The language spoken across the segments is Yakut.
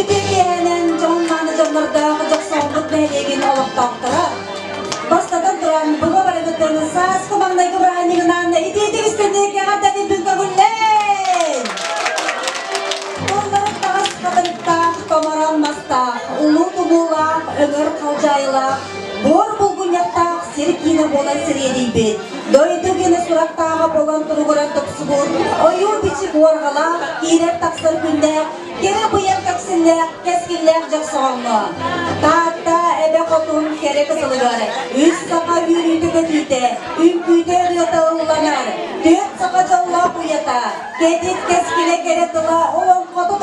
Үтүө киэһэнэн дьоһун-мааны дьоннордоох Дьохсоҕоммут нэһилиэгин олохтоохторо. Бастатан туран, быба барыгытын сааскы маҥнайгы бырааһынньыгынан итиитик истинник эҕэрдэтин көҥүллээн! Тылларын таҕас хатырыктаах, томороон мастаах, улуу тумуулаах, өҥөр халдьаайылаах, буор булгунньахтаах сир киинэ буолан сириэдийбит, дойду гиэнэ сурахтааҕа буолан туругуран тупсубут, ойуу-бичик уорҕалаах, киирэр-тахсар күннээх, кэрэ быйаҥ кэпсиллээх, кэскиллээх Дьохсоҕоҥҥо, Таатта эбэ хотун кэрэ кытылыгар үс саха үөрүүтэ-көтүүтэ, үҥкүүтэ-ырыата ылланар, түөрт саха дьоллоох уйата, кэтит кэскилэ кэрэ тыла олоҥхото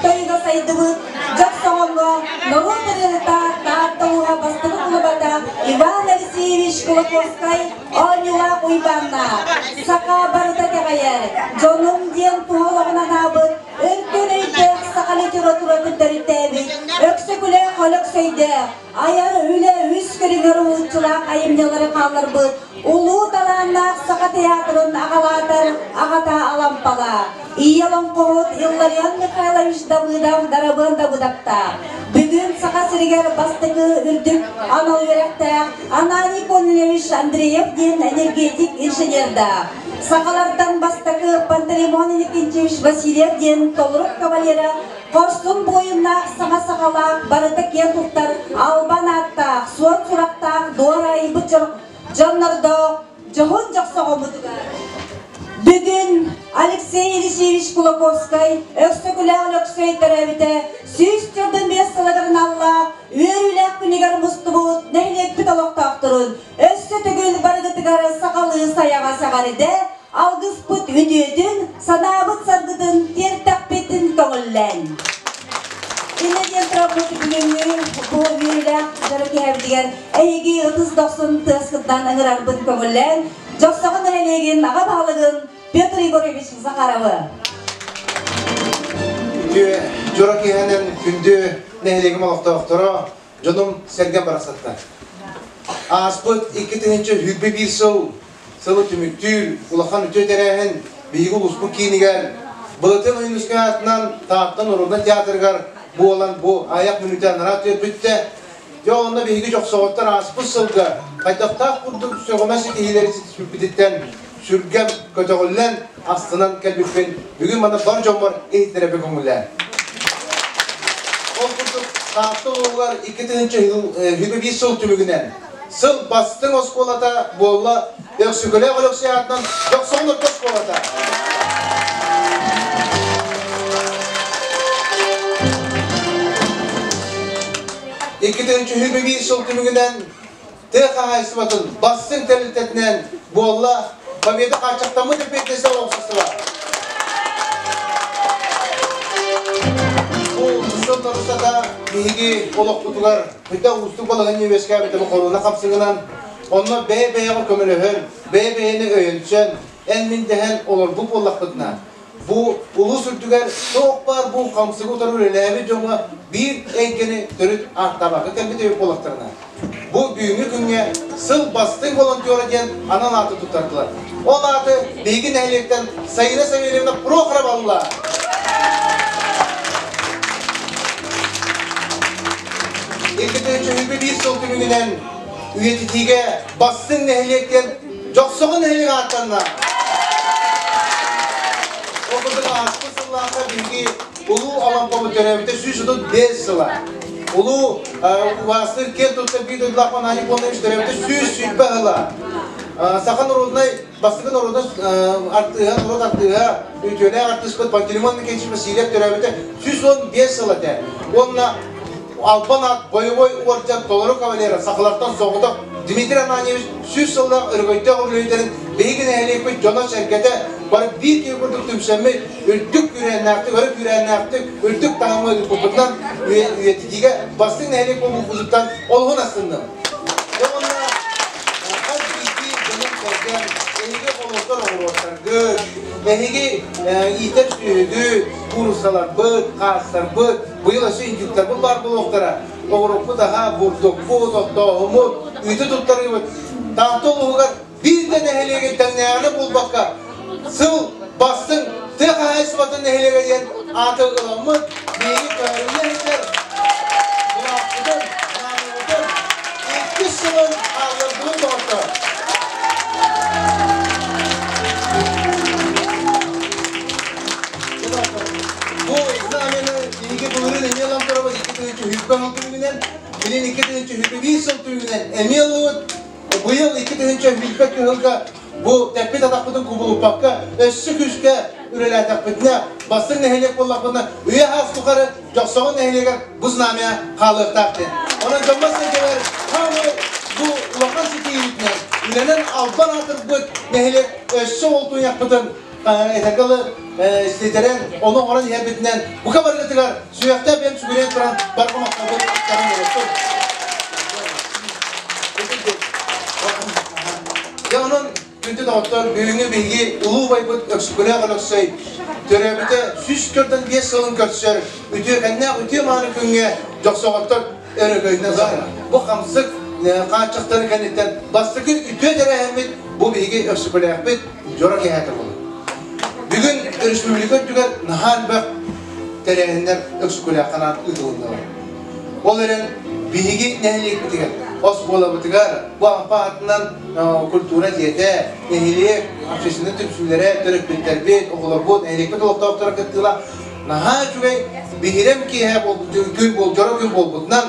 тойуга сайдыбыт Дьохсоҕоҥҥо норуот ырыаһыта Таатта ууһа бастакы кулубата Иван Алексеевич Кулаковскай оонньуулаах Уйбааннаах, саха барыта итэҕэйэр, дьонум диэн туһа олоҕун анаабыт Өркөн өйдөөх саха литературатын төрүттээбит Өксөкүлээх Өлөксөйдөөх, айар үлэ үс көрүҥэр уһулуччулаах айымньылары хаалларбыт улуу талааннаах Саха театрын аҕалаатар аҕата Алампала, ийэ олоҥхоһут Илларион Михайлович Давыдов Дарабыан Давыдовтаах, бүгүн Саха сиригэр бастакы үрдүк анал үөрэхтээх Ананий Кононович Андреев диэн энергетик инженердаах, Сахалартан бастакы Пантелеймон Иннокентьевич Васильев диэн толорук кавалера хорсун буойуннаах саҥа сахалаах барыта киэн туттар албан ааттаах, суон сурахтаах дуорайбыт дьоннордоох дьоһун дьохсоҕоммутугар бүгүн Алексей Елисеевич Кулаковскай Өксөкүлээх Өлөксөй төрөөбүтэ 145 сылыгар аналлаах үөрүүлээх күнүгэр мустубут нэһилиэкпит олохтоохторун Өссө төгүл барыгытыгар сахалыы сайаҕас эҕэрдэ, алгыспыт үтүөтүн, санаабыт саргытын тиэртэхпитин көҥүллээн. Иннэ диэн турабыт бүгүҥҥү бу үөрүүлээх дьоро киэһэбитигэр эһиги ытыс дохсун тыаскытынан ыҥырарбын көҥүллээн, Дьохсоҕон нэһилиэгин аҕа баһылыгын Петр Егорович Захаровы. Үтүө дьоро киэһэнэн күндү нэһилиэгим олохтоохторо, Дьонум сэргэм барахсаттар. Ааспыт 2021 сыл сылы түмүктүүр улахан үтүө тэрээһин биһиги улууспут киинигэр Былатын Ойуунускай аатынан Таатта норуодунай театрыгар буолан бу айах мүнүүтэ анараа түөрбүттэ. Дьэ онно биһиги дьохсоҕоттор ааспыт сылга хайдахтаах курдук сөҕүмэр ситиһиилэри ситиспиппититтэн сүргэм көтөҕүллэн астынан кэлбиппин бүгүн маны бар дьоммор иһиттэрэбин көҥүллээн. Ол курдук Таатта улууһугар 2021 сыл түмүгүнэн сыл бастыҥ оскуолата буолла Өксөкүлээх Өлөксөй аатынан Дьохсоҕон орто оскуолата. 2021 сыл түмүгүнэн тыа хаһаайыстыбатын бастыҥ тэрилтэтинэн буолла Победа хааччахтаммыт эппиэтинэстээх уопсастыба. Бу сыл устата биһиги олохпутугар бүтэ уустук балаһыанньа үөскээбитэ бу хоруона хамсыгынан онно бэйэ-бэйэҕэ көмөлөһөн, бэйэ-бэйэни өйөнсөн, эн-мин дэһэн олорбут буоллахпытына, бу улуус үрдүгэр туох баар бу хамсыгы утары үлэлээбит дьоҥҥо биир эйгэни төрүт ааттаабакка кэлбит эбит буоллахтарына, бу бүгүҥҥү күҥҥэ сыл бастыҥ волонтера диэн анал ааты туттардылар. Ол ааты биһиги нэһилиэктэн Саина Савельевна Прохорова ылла. 2021 сыл түмүгүнэн үйэтитиигэ бастыҥ нэһилиэк диэн Дьохсоҕо нэһилиэк ааттанна. Ол курдук ааспыт сыллаахха биһиги Улуу Алампабыт төрөөбүтэ 135 сыла. Улуу убаастыыр киэн туттар биир дойдулаах Ананий Кононович төрөөбүтэ 120 сыла. Саха норуодунай бастакы норуодунай артыыһа, норуот артыыһа, үтүөлээх артыыспыт Пантелеймон Никитич Васильев төрөөбүтэ 115 сыл этэ. Уонна Албан аат боевой уордьан толору кавалера сахалартан соҕотох Дмитрий Ананьевич 100 сыллаах өрөгөйдөөх үбүлүөйдэрин биһиги нэһилиэкпит дьоно-сэргэтэ бары биир киһи курдук түмсэммит, үрдүк күүрээннээхтик, өрө күүрээннээхтик, үрдүк таһымҥа ыыппыппытынан үйэтитиигэ бастыҥ нэһилиэк буолбуппутуттан олуһун астынным. Дьэ уонна хас биирдии дьонум-сэргэм эһиги олордор оҕуруоттаргыт, эһиги иитэр сүөһүгүт, кууруссаларбыт, хаастарбыт, Быйыл өссө индюктарбыт баар буолуохтара. Оҕуруппут аһа, бурдукпут, оттооһуммут, үүтү туттарыыбыт. Таатта улууһугар биир да нэһилиэги тэҥнээҕинэ булбакка, сыл бастыҥ тыа хаһаайыстыбатын нэһилиэгэ диэн ааты ыламмыт, биһиги көһөрүллэ иһитэ. сыл түмүгүнэн, билин 2021 сыл түмүгүнэн эмиэ ыллыбыт. Быйыл 2021 кыһылга бу тэппит атахпытын кубулуппакка өссө күүскэ үлэлээтэхпитинэ, бастыҥ нэһилиэк буоллахпытына, үйэ аас тухары Дьохсоҕон нэһилиэгэр бу знамя хаалыахтаах диэн. Онон дьоммор-сэргэбэр хаамай бу улахан ситиһиибитинэн үлэнэн албан аатырбыт нэһилиэк өссө ол туйахпытын этэргэ дылы ситэрэн, ону оҥорон иһэрбитинэн бука барыгытыгар сүрэхтээх бэйэм сүгүрүйэн туран барҕа махталбын таһан буолуохтун. Дьэ онон Күндү доҕоттор, бүгүҥҥү биһиги улуу убайбыт Өксөкүлээх Өлөксөй төрөөбүтэ 145 сылын көрсөр үтүөкэннээх үтүө-мааны күҥҥэ дьохсоҕоттор өрөгөйүнэн саҕаланар. Бу хамсык хааччахтарын кэнниттэн бастакы үтүө тэрээһиммит бу биһиги Өксөкүлээхпит дьоро киэһэтэ буолар. Бүгүн республика үрдүгэр наһаа элбэх тэрээһиннэр Өксөкүлээххэ анаан ыытылыннылар. Ол эрэн биһиги нэһилиэкпитигэр, оскуолабытыгар бу Ампа аатынан культура дьиэтэ, нэһилиэк общественнай түмсүүлэрэ, төрөппүттэрбит, оҕолорбут, нэһилиэкпит олохтоохторо кыттыылаах наһаа үчүгэй биһирэм киэһэ күн буол, дьоро күн буолбутунан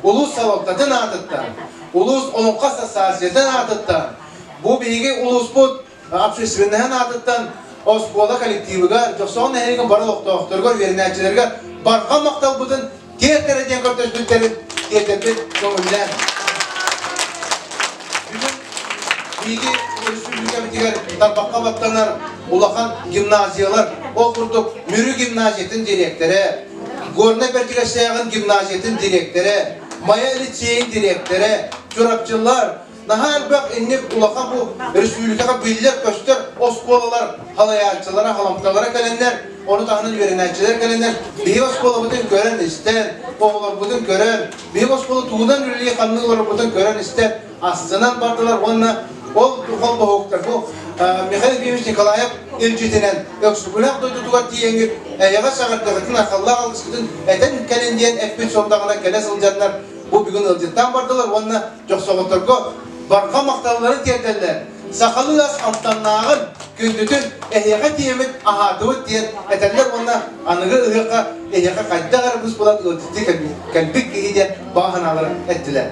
улуус салалтатын аатыттан, улуус Олоҥхо ассоциациятын аатыттан, бу биһиги улууспут общественноһын аатыттан оскуола коллективыгар, Дьохсоҕон нэһилиэгин бары олохтоохторугар, үөрэнээччилэригэр барҕа махталбытын тиэрдэрэ диэн көрдөспүттэрин тиэрдэрбит көҥүллээн. Бүгүн биһиги өрөспүүбүлүкэбитигэр тарбахха баттанар улахан гимназиялар, ол курдук Мүрү гимназиятын дириэктэрэ, Горнай Бэрдьигэстээҕин гимназиятын дириэктэрэ, Майа лицейин дириэктэрэ, Чурапчылар, Наһаа элбэх инник улахан бу республикаҕа биллэр-көстөр оскуолалар халайааччылара, халамталара кэлэннэр, ону таһынан үөрэнээччилэр кэлэннэр биһиги оскуолабытын көрөн-истэн, оҕолорбутун көрөн, биһиги оскуола тугунан үлэлии-хамныы олорорбутун көрөн-истэн, астынан бардылар уонна ол холбоһуктар бу Михаил Ефимович Николаев илдьитинэн Өксөкүлээх дойдутугар тиийэҥҥит эйэҕэс эҕэрдэҕитин, архаллаах алгыскытын этэн кэлин диэн эппит сордаҕынан кэлэ сылдьаннар бу бүгүн ыалдьыттаан бардылар уонна Дьохсоҕотторго барҕа махталларын тиэрдэллэр. Сахалыы ас амтаннааҕын, күндүтүн эһиэхэ тиийэммит аһаатыбыт диэн этэллэр уонна аныгы ыһыахха эһиэхэ хайдах эрэ быс булан ыалдьыттыы кэлбит киһи диэн баҕа санааларын эттилэр.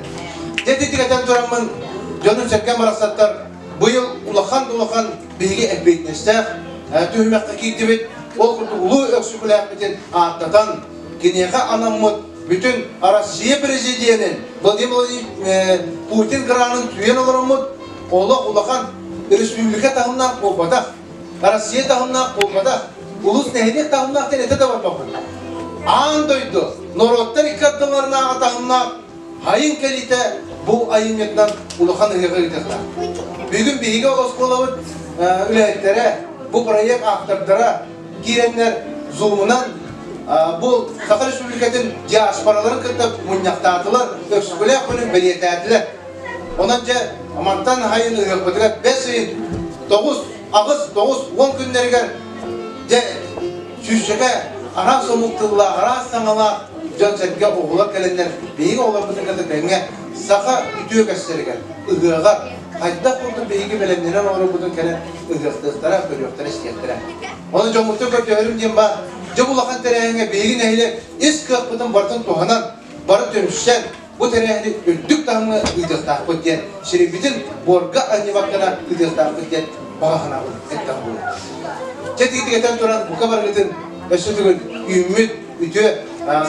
Дьэ итинник этэн тураммын дьонум-сэргэм барахсаттар быйыл улахан-улахан биһиги эппиэтинэстээх түһүмэххэ киирдибит. Ол курдук улуу Өксөкүлээхпитин ааттатан, киниэхэ анаммыт бүтүн Россия президенин Владимир Владимирович Путин гранын түүйэн олороммут олох улахан республика таһымнаах буолбатах, Россия таһымнаах буолбатах, улус нэһилиэк таһымнаах диэн этэ да барбаппын. Аан дойду норуоттар икки ардыларынааҕы таһымнаах айын кэлиитэ бу айымньытынан улахан ыһыаҕы ыытыахтаах. Бүгүн биһиги оскуолабыт үлэһиттэрэ, бу проект автордара киирэннэр Zoom-унан бу Саха Республикатын диаспораларын кытта мунньахтаатылар, Өксөкүлээх күнүн бэлиэтээтилэр. Онон дьэ мантан хайын ыһыахпытыгар бэс ыйын 9, 8, 9, 10 күннэригэр дьэ сүүсчэкэ араас омук тыллаах, араас саҥалаах дьон-сэргэ оҕолор кэлэннэр биһиги оҕолорбутун кытта тэҥҥэ саха үтүө көстөрүгэр, ыһыаҕар хайдах курдук биһиги бэлэмнэнэн олорорбутун кэлэн ыһыахтыахтара, көрүөхтэрэ-истиэхтэрэ. Ону дьоммуттан көрдөһөрүм диэн баар, дьэ бу улахан тэрээһиҥҥэ биһиги нэһилиэк ис кыахпытын барытын туһанан, бары түмсэн, бу тэрээһини үрдүк таһымҥа ыытыахтаахпыт диэн, сирийбитин буорга анньыбаккана ыытыахтаахпыт диэн баҕа санаабын эттэҕим буолуо. Дьэ тиитик этэн туран, бука барыгытын өссө төгүл үүммүт үтүө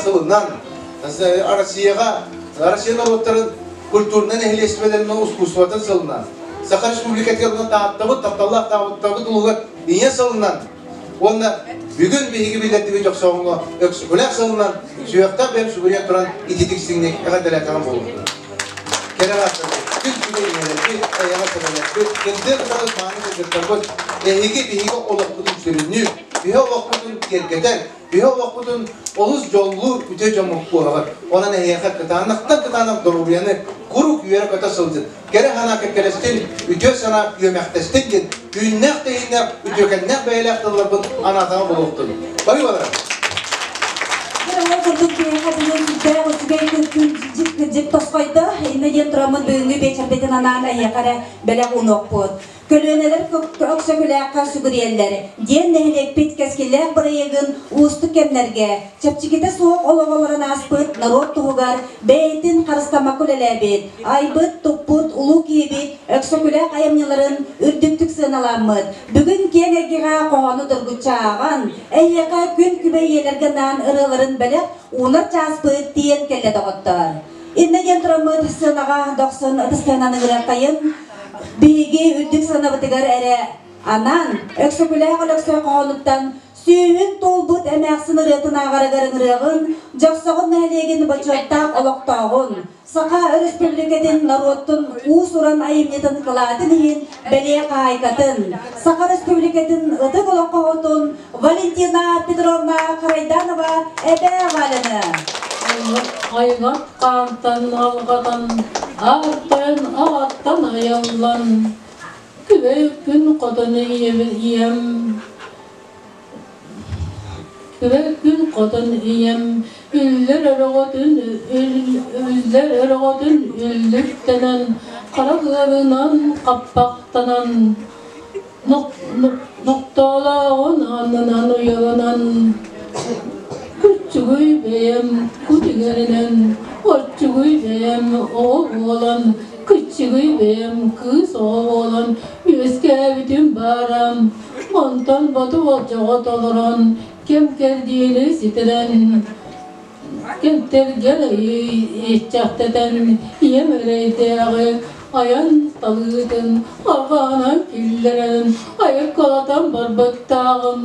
сылынан Россияҕа, Россия норуоттарын культурнай нэһилиэстибэлэрин ускуустубатын сылынан, Саха Республикатыгар уонна Тааттабыт, тапталлаах Тааттабыт улууһугар Ийэ сылынан уонна бүгүн биһиги биллэрдибит Дьохсоҕоҥҥо Өксөкүлээх сылынан сүһүөхтээх бэйэм сүгүрүйэн туран ититик сиҥник эҕэрдэлээтэҕим буолуохтун. Кэрэ ааттарбыт, күн күнэ ийэлэрбит, эйэҕэ сэмэлэрбит, кындыа кытарык мааны кыргыттарбыт, эһиги биһиги олохпутун сүрүннүүр, биһи олохпутун киэргэтэр, Биһи олохпутун олус дьоллуур үтүө дьоммут буолаҕыт. Онон эһиэхэ кытаанахтан кытаанах доруобуйаны куруук үөрэ-көтө сылдьын, кэрэ санаа кэккэлэстин, үтүө санаа үөмэхтэстин диэн түүннээх-тэһииннээх, үтүөкэннээх бэйэлээх тылларбын анаатаҕа буолуохтун. Бары барар. Ол курдук биһиэхэ бүгүн сүрдээх. үчүгэй күн кырдьык тосхойдо. Иннэ диэн тураммыт бүгүҥҥү биэчэрбитин анаан эһиэхэ эрэ бэлэх уунуохпут. Көлүөнэлэр өксөкүлээххэ сүгүрүйэллэр диэн нэһилиэкпит кэскиллээх бырайыагын уустук кэмнэргэ чэпчэкитэ суох олоҕу олорон ааспыт норуот туһугар бэйэтин харыстаммакка үлэлээбит, айбыт, туппут улуу киһибит Өксөкүлээх айымньыларын үрдүктүк сыаналааммыт, бүгүн киэҥ эйгэҕэ хоһоону доргуччу ааҕан, эһиэхэ күн күбэй ийэлэргэ анаан ырыаларын бэлэх уунар чааспыт тиийэн кэллэ доҕоттоор. Иннэ диэн тураммыт сыанаҕа дохсун ытыстыһынан ыҥырыаххайын, биһиги үрдүк сыанабытыгар эрэ анаан Өксөкүлээх Өлөксөй хоһоонуттан сүүһүн туолбут эмээхсин ырыатын ааҕарыгар ыҥырыаҕын Дьохсоҕон нэһилиэгин бочуоттаах олохтооҕун, Саха Өрөспүүбүлүкэтин норуоттун уус-уран айымньытын кылаатын иһин бэлиэ хаһаайкатын, Саха Өрөспүүбүлүкэтин ытык олоҥхоһутун Валентина Петровна Харайданова Эбээ Валяны. Айҕат хаантан алҕатан, аартан аҕаттан айаллан, күбэй күн хотон ийэм Күбэй күн хотон ийэм үллэр өрөҕөтүн үллэр өрөҕөтүн үллүктэнэн, хара ыарынан хаппахтанан, нохтоолооҕун аннынан уйаланан, күччүгүй бэйэм кут иҥэринэн, оччугуй бэйэм оҕо буолан, кыччыгый бэйэм кыыс оҕо буолан үөскээбитим баарам. Онтон боту болдьоҕо толорон, кэм кэрдиини ситэрэн, кэмтэргэн ииччэхтэтэн, ийэм эрэйдээҕи айан талыытын арҕаанан киллэрэн, айыккалатан барбыттааҕым.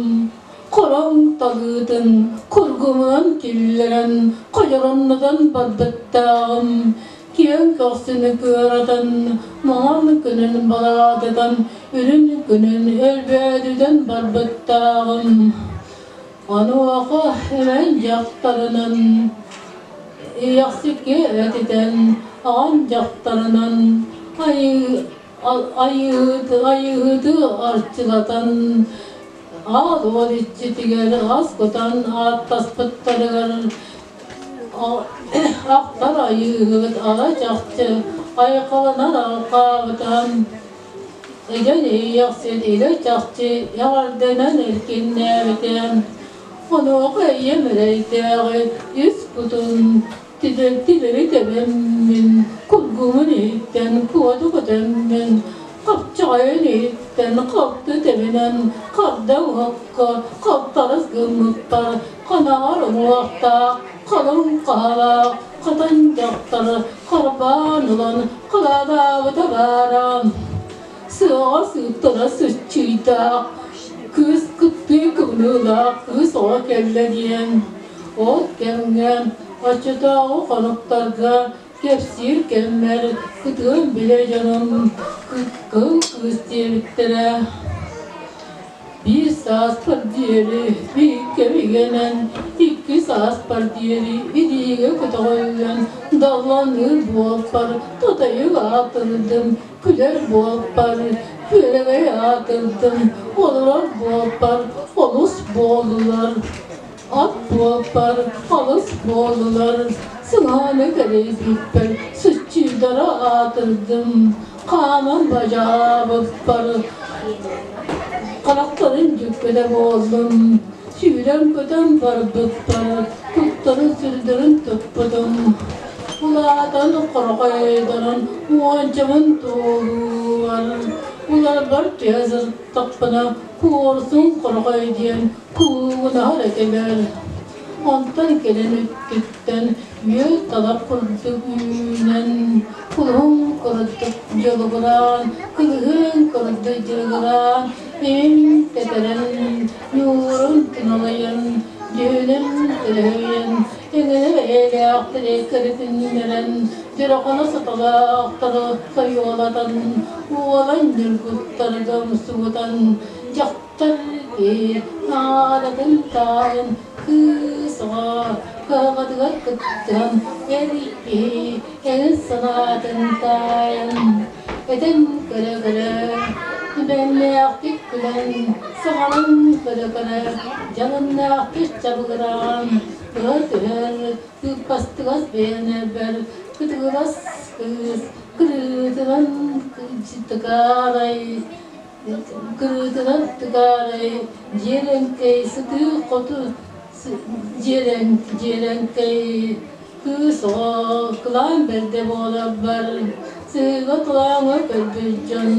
Хороҥ талыытын кургумунан киллэрэн, ходьороннотон барбыттааҕым. Киэҥ көхсүнү кыаратан, маҥан күнүн балаататан, үрүн күнүн өлбөөдүтэн барбыттааҕым. Онуоха эмэн дьахтарынан, Ийэхсикки этитэн, аҕам дьахтарынан айыыһыты арчылатан, аал уол иччитигэр ас кутан ааттаспыттарыгар Ахтар айыыһыт ала чахчы айхаланан алҕаабытан, Эдьэн иэйэхсит илэ чахчы эҕэрдэнэн эркиннээбитэ. Онуоха ийэм эрэйдээҕи ис кутун тилэри тэбэммин, кургумун иһиттэн куоту көтөммүн, хапчаҕайын иһиттэн халты тэбинэн харда уһукка халтарыс гыммыппар ханаҕар уҥуохтаах, халыҥ хаһалаах хатан дьахтары харбаан ылан халаалаабыта баара. Сыаҕа сыыттара сыччыйдаах, кыыс кыттыы кыбыныылаах кыыс оҕо кэллэ диэн. Ол кэмҥэ оччотооҕу хонуктарга кэпсиир кэммэр кытыан билэ дьонум кыл кыыс диэбиттэрэ. Биир сааспар диэри бииргэ бигэнэн, икки сааспар диэри илиигэ көтөҕүллэн далланыыр буолпар тотойук аатырдым, күлэр буолпар күөрэгэй аатырдым, олорор буолпар олус буоллулар, ат буолпар алыс буоллулар, сыҥааны кэлэйбиппэр сыччыйдара аатырдым, хааман бадьаабыппар харахтарын дьүккүтэ буоллум, сүүрэн-көтөн барбыппар куттарын-сүрдэрин туппутум. Улаатан хорохойдорон уончабын туолууар, уларбар түһэ сырыттахпына куорсун хорохой диэн куугунаһар этилэр. Онтон кэлин өттүттэн үөл талах курдук үүнэн, кулуһун курдук дьолугураан, кылыһын курдук дьылыгыраан, им тэтэрэн, ньуурун туналыйан, дьүһүнүн төлөһүйэн, эҥинэ бэйэлээхтэри кырытыннаран, дьорохоно сотолоохтору сойуолатан, уолан ньургуттарга умсугутан, дьахтар киһи наадатын таайан, кыыс оҕо кыһалҕатыгар кыттыһан, эр киһи эҥин санаатын таайан, этэн көрө-көрө, түбэннээхтик күлэн, саҥаран көрө-көрө, дьалыннаахтык чабыгыраан. Ыга түһэр тыыппастыгас бэйэнэбэр кытыгырас кыыс кырыытынан тыкаарай кырыытынан тыкаарай дьиэрэҥкэй сытыы хоту дьиэрэҥкэй кыыс оҕо кылаан бэрдэ буоларбар сыһыыга тулааҥҥа көрбүт дьон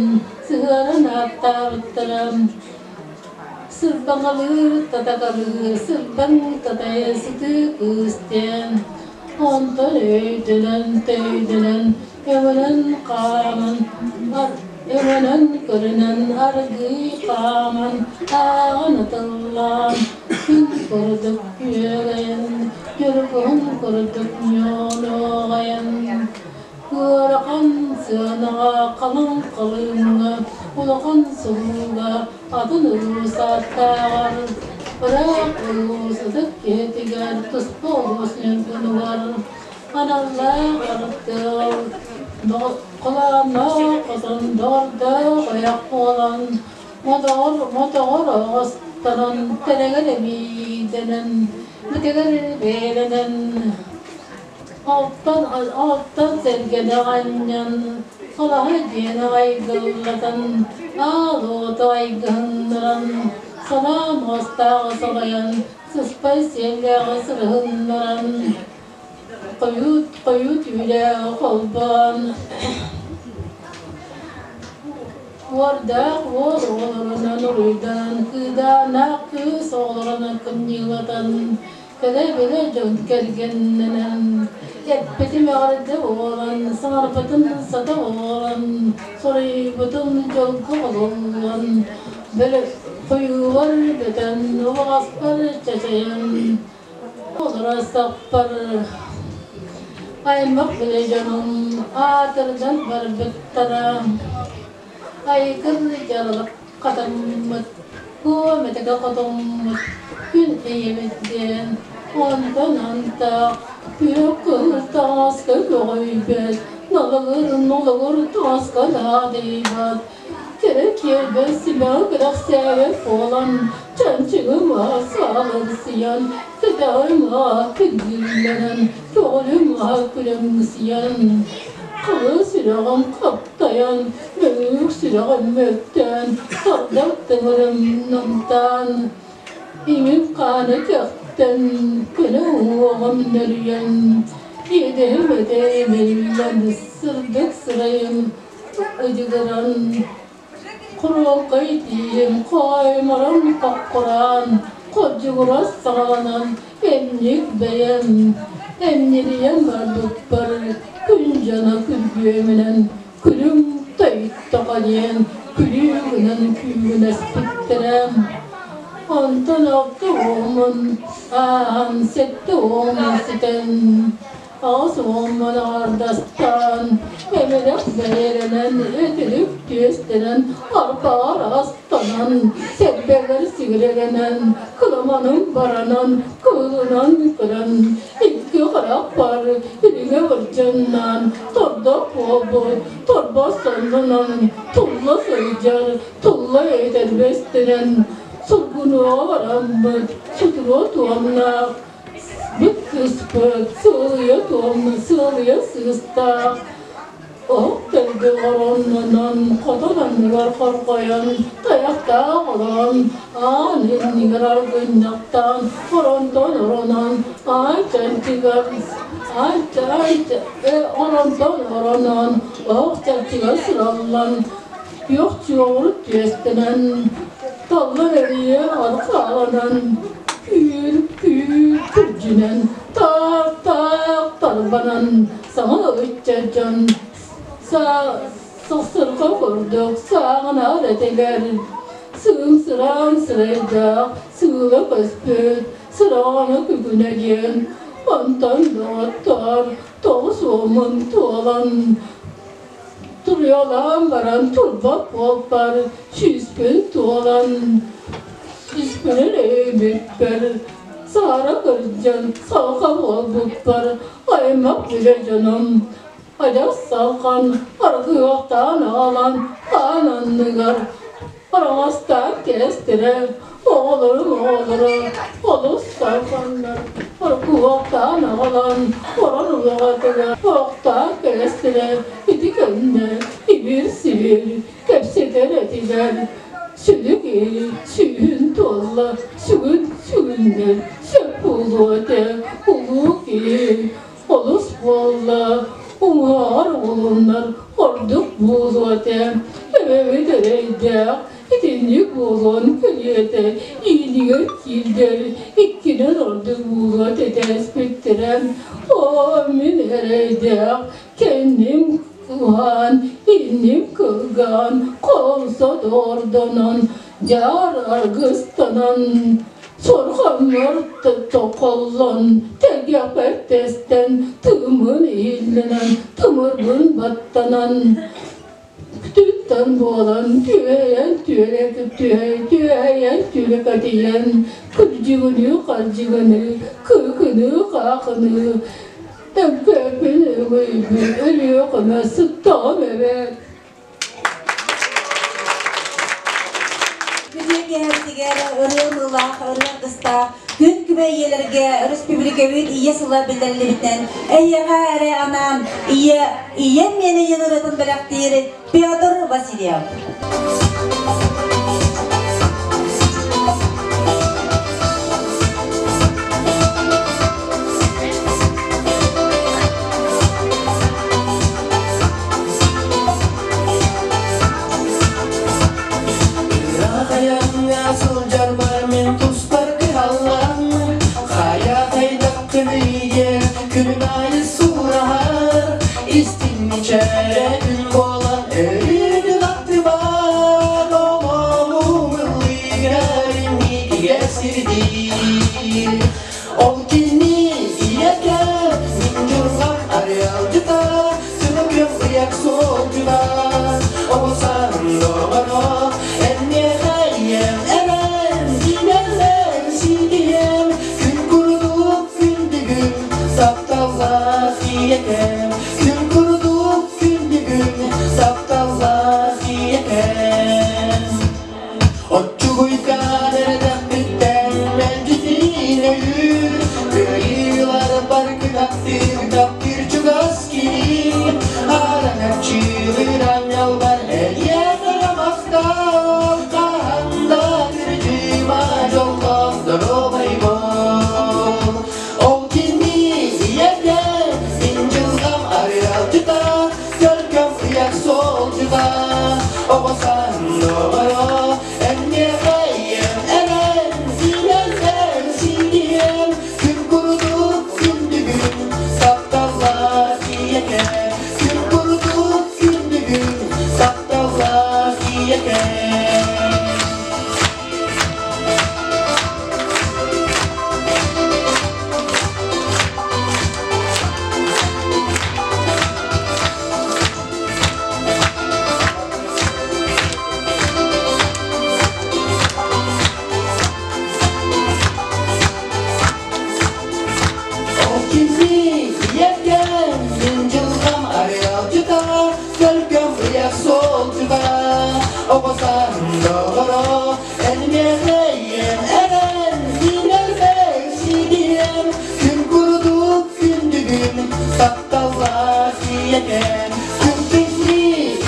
сыһыаран ааттаабыттара. Сырбаҥалыыр, татакалыыр, сырбаҥ татай сытыы кыыс диэн, онтон өйдөнөн, төйдөнөн, өҥөнөн хааман, өҥөнөн көрүнэн аргыый хааман, ааҕан атыллаан, күн курдук күөгэйэн, дьургуһун курдук ньуолуоҕайан, ыарахан сыанаҕа, халыҥ халыҥҥа, улахан сулууга атын улуус ааттааҕар, ыраах улуус ытык киһитигэр туспа улуус ньургунугар аналлаах арыттыал, холоонноох хотон доҕордоох ойох буолан, мотоҕор мотоҕор оҕостанан, тэлэгэр эмиийдэнэн, бүтэгэр бэйэлэнэн, Оттон оттон сэргэни анньан, халаһа диэни айгыллатан, аал уоту айгыһыннаран, санаа муостааҕы салайан, сыспай сиэллээҕи сырыһыннаран, хойут хойут түүлээҕи холбоон, уордаах уол оҕолорунан уруйданан, кыыдааннаах кыыс оҕолорунан кымньыылатан, Кэлэ-билэ дьон кэргэннэнэн, эппитим эҕэрдэ буолан, саҥарбытым сата буолан, соруйбутум дьолго холуллан, бөлө хойуубар бөтөн, убаҕаспар чачайан, олоро саппар аймах билэ дьонум аатырдан барбыттара. Айгыр дьаралык хатаммыт, куо-мэтигэ хотоммут, күн эйэбит диэн, онтон антах күөх кыһыл тааска көҕүйбэт, налыгыр-нулугур тааска наадыйбат, кэрэ киэрбэ симэҕи кэрэхсээбэт буолан, чанчыгым саалырсыйан, кэтэҕим күллүллэнэн, көҕүлүм күлэҥсийэн, кылы сүрэҕим хаптайан, Мөҥүр сүрэҕим мөлтөөн, сордох тыҥырым намтаан, иҥин хаана кэхтэн, көнө уҥуоҕум нөрүйэн, иэдэһим этэ имиллэн, сырдык сырайым ыдьыгыран, хоруолкай тиийэн, хоойморон хоххураан, хордьугурас саҕаланан, эмньик бэйэм, эмньирийэн барбыппар, күн дьоно күргүөмүнэн Күлүм тойтоҕо диэн күлүү гынан күүгүнэспиттэрэ. Онтон 60-ун ааһан 70-ун ситэн, 80-ун аҥардастаан, эминэх бэйэлэнэн, үтүлүк түөстэнэн, арбаҕар астанан, сэрбэгэр сигилэлэнэн, кыламаным баранан, кыылынан көрөн, икки харахпар илиҥэ ырдьаннаан, тордох буолбут, торбос соннунан, тулла сылдьар, тулла этэрбэстэнэн, сургунуоҕа бараммыт, сутуруо туомнаах, бүт кыыспыт, сыалыйа туомна, сыалыйа сыыстаах, оһох төрдө ороннонон, хотон анныгар хорҕойон, тайахтаах олорон, аан иннигэр аргынньахтаан, оронтон оронон, аан чанчыгар, аан оронтон оронон, оһох чанчыгар сыраллан, күөх чуоҕурут түөстэнэн, таллан эрийэ архааланан, түүр түүр күрдьүнэн, таах-таах тарбанан, саҥа ыччат дьон сахсырҕа курдук сааҕынаар этилэр. Сыыҥ-сыраан сырайдаах сыыла көспүт, сыраҕаны күгүнэ диэн, онтон доҕоттоор 90-ун туолан туруйалаан баран турбат буолбар 100-пүн туолан 100-пүнүн өйбүппэр саара кырдьан салҕа буолбуппар аймах билэ дьонум адьас салҕан аргыахтаан аҕалан хаан анныгар араҥастаан кээстэрэ. Оҕолорум оҕолоро олус салҕаннар, оргуһуохтаан аҕалан, орон улаҕатыгар оохтоох кэлэстилэр, ити кэннэ ибир-сибир кэпсэтэр этилэр. Сүдү киһи сүүһүн туолла, сүгүн сүгүннэр сөп буолуо этэ, улуу киһи олус буолла, уҥуоҕар угулуннар ордук буолуо этэ, эбэбит эрэйдээх итинник буолуон кэлиэтэ, иинигэр киирдэр иккинэн ордук буолуо этэ Оо, мин эрэйдээх кэнним уһаан, инним кылгаан, холсо доордонон, дьаар аргыстанан, сорҕоҥҥор токоллон, тэлгэхпэр тэстэн, тыыммын иһиллэнэн, тымырбын баттанан, Түттэн буолан түөйэн түөрэ түөйэн түөкэтийэн кырдьыгыныы-хардьыгыныы кыыкыныы-хаахыныы Өҥкөөпүн өҥөйбүн Өлүөхүмэ сыттаҕым эбээт. Күтүө киэһэбитигэр ырыа ымыылаах, ырыа аргыстаах күн күбэй ийэлэргэ өрөспүүбүлүкэбит Ийэ сыла биллэриллибитинэн эйиэхэ эрэ анаан Ийэ Ийэм миэнэ ийэн ырыатын бэлэхтиир Петр Васильев. Ыраах айаҥҥа сылдьарбар мин туспар кыһаллан, хайа хайдаххыный диэн күнүн аайы сураһар, истиҥ мичээрэ күн буолан өрүүтүн аттыбар, олоҕум ыллыгар инникигэ сирдиир. Ол кини ийэтэ мин дьылҕам арыалдьыта, Сылгым ыйак суолдьута, Оҕо сааһым доҕоро, Эн миэхэ ийэм эрэн, Сиинэллэр сиидийэм, Күн курдук күндүгүн, Тапталлаах ийэкэм, Күн курдук күндүгүн, Тапталлаах ийэкэм. Оччугуйдаан эрэдэхпиттэн мэлдьитин өйүүр, Кыайыыларбар кынаттыыр таптыыр чугас киһи, Араҥаччыылыыр аанньалбар эйиэхэ махтал, Хаһан да кырдьыма дьоллоох доруобай буол. Ол кини ийэтэ, мин дьылҕам арыалдьыта, Төлкөм ыйар суолдьута, оҕо сааһым доҕоро, эн миэхэ ийэм эрэн, сиинэллэр сиидиэм, күн курдук күндүгүн, тапталлаах ийэкэ, күн курдук күндүгүн, тапталлаах ийэкэ. Ол кини ийэкэм, мин дьылҕам арыалдьыта, Төлкөм ыйар суолдьута, оҕо сааһым доҕоро, Эн миэхэ ийэм эрэн, сиинэлбэр сиидиэм, Күн курдук күндүгүн, тапталлаах ийэкэм, Күн күндү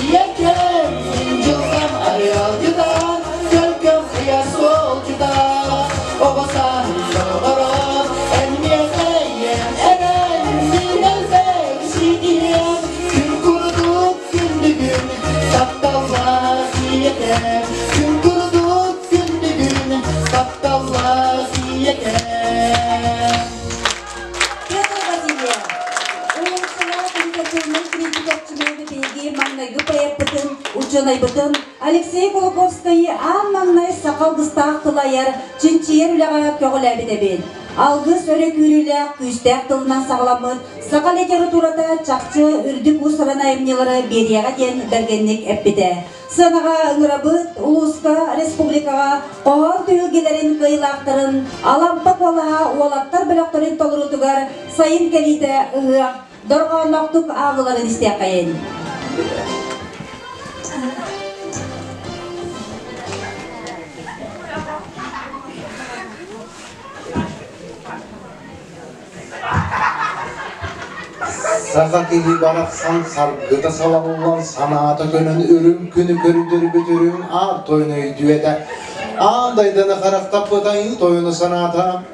ийэкэм, мин дьылҕам арыалдьыта, Төлкөм ыйар суолдьута, оҕо сааһым доҕоро, Эн миэхэ ийэм эрэн, сиинэлбэр сиидиэм, Күн курдук күндүгүн, тапталлаах ийэкэм, Күн курдук күндүгүн, тапталлаах ийэкэм. Петр Васильев, уулуссалаах литературнай критикаччылыгы биһиги маҥнайгы поэппытын, учуонайбытын Алексей Кулаковскайы аан маҥнай саха алгыстаах тыл айар, чинчийэр үлэҕэ көҕүлээбит эбит. Алгыс өрө күүрүүлээх, күүстээх тылынан саҕаламмыт саха литературата чахчы үрдүк уус-уран айымньылары биэриэҕэ диэн бэргэнник эппитэ. Сыанаҕа ыҥырабыт улууска, республикаҕа хоһоон түһүлгэлэрин кыайыылаахтарын Алампа куолаһа уолаттар бөлөхтөрүн толоруутугар сайын кэлиитэ ыһыах дорҕоонноохтук ааҕыыларын истиэххэйин. Саха киһи барахсан саргыта салаллан, санаата көнөн үрүҥ күнү көрдөрбүт үрүҥ аар тойон өйдүөтэ. Аан дайданы харахтаппыт айыы тойону санаата.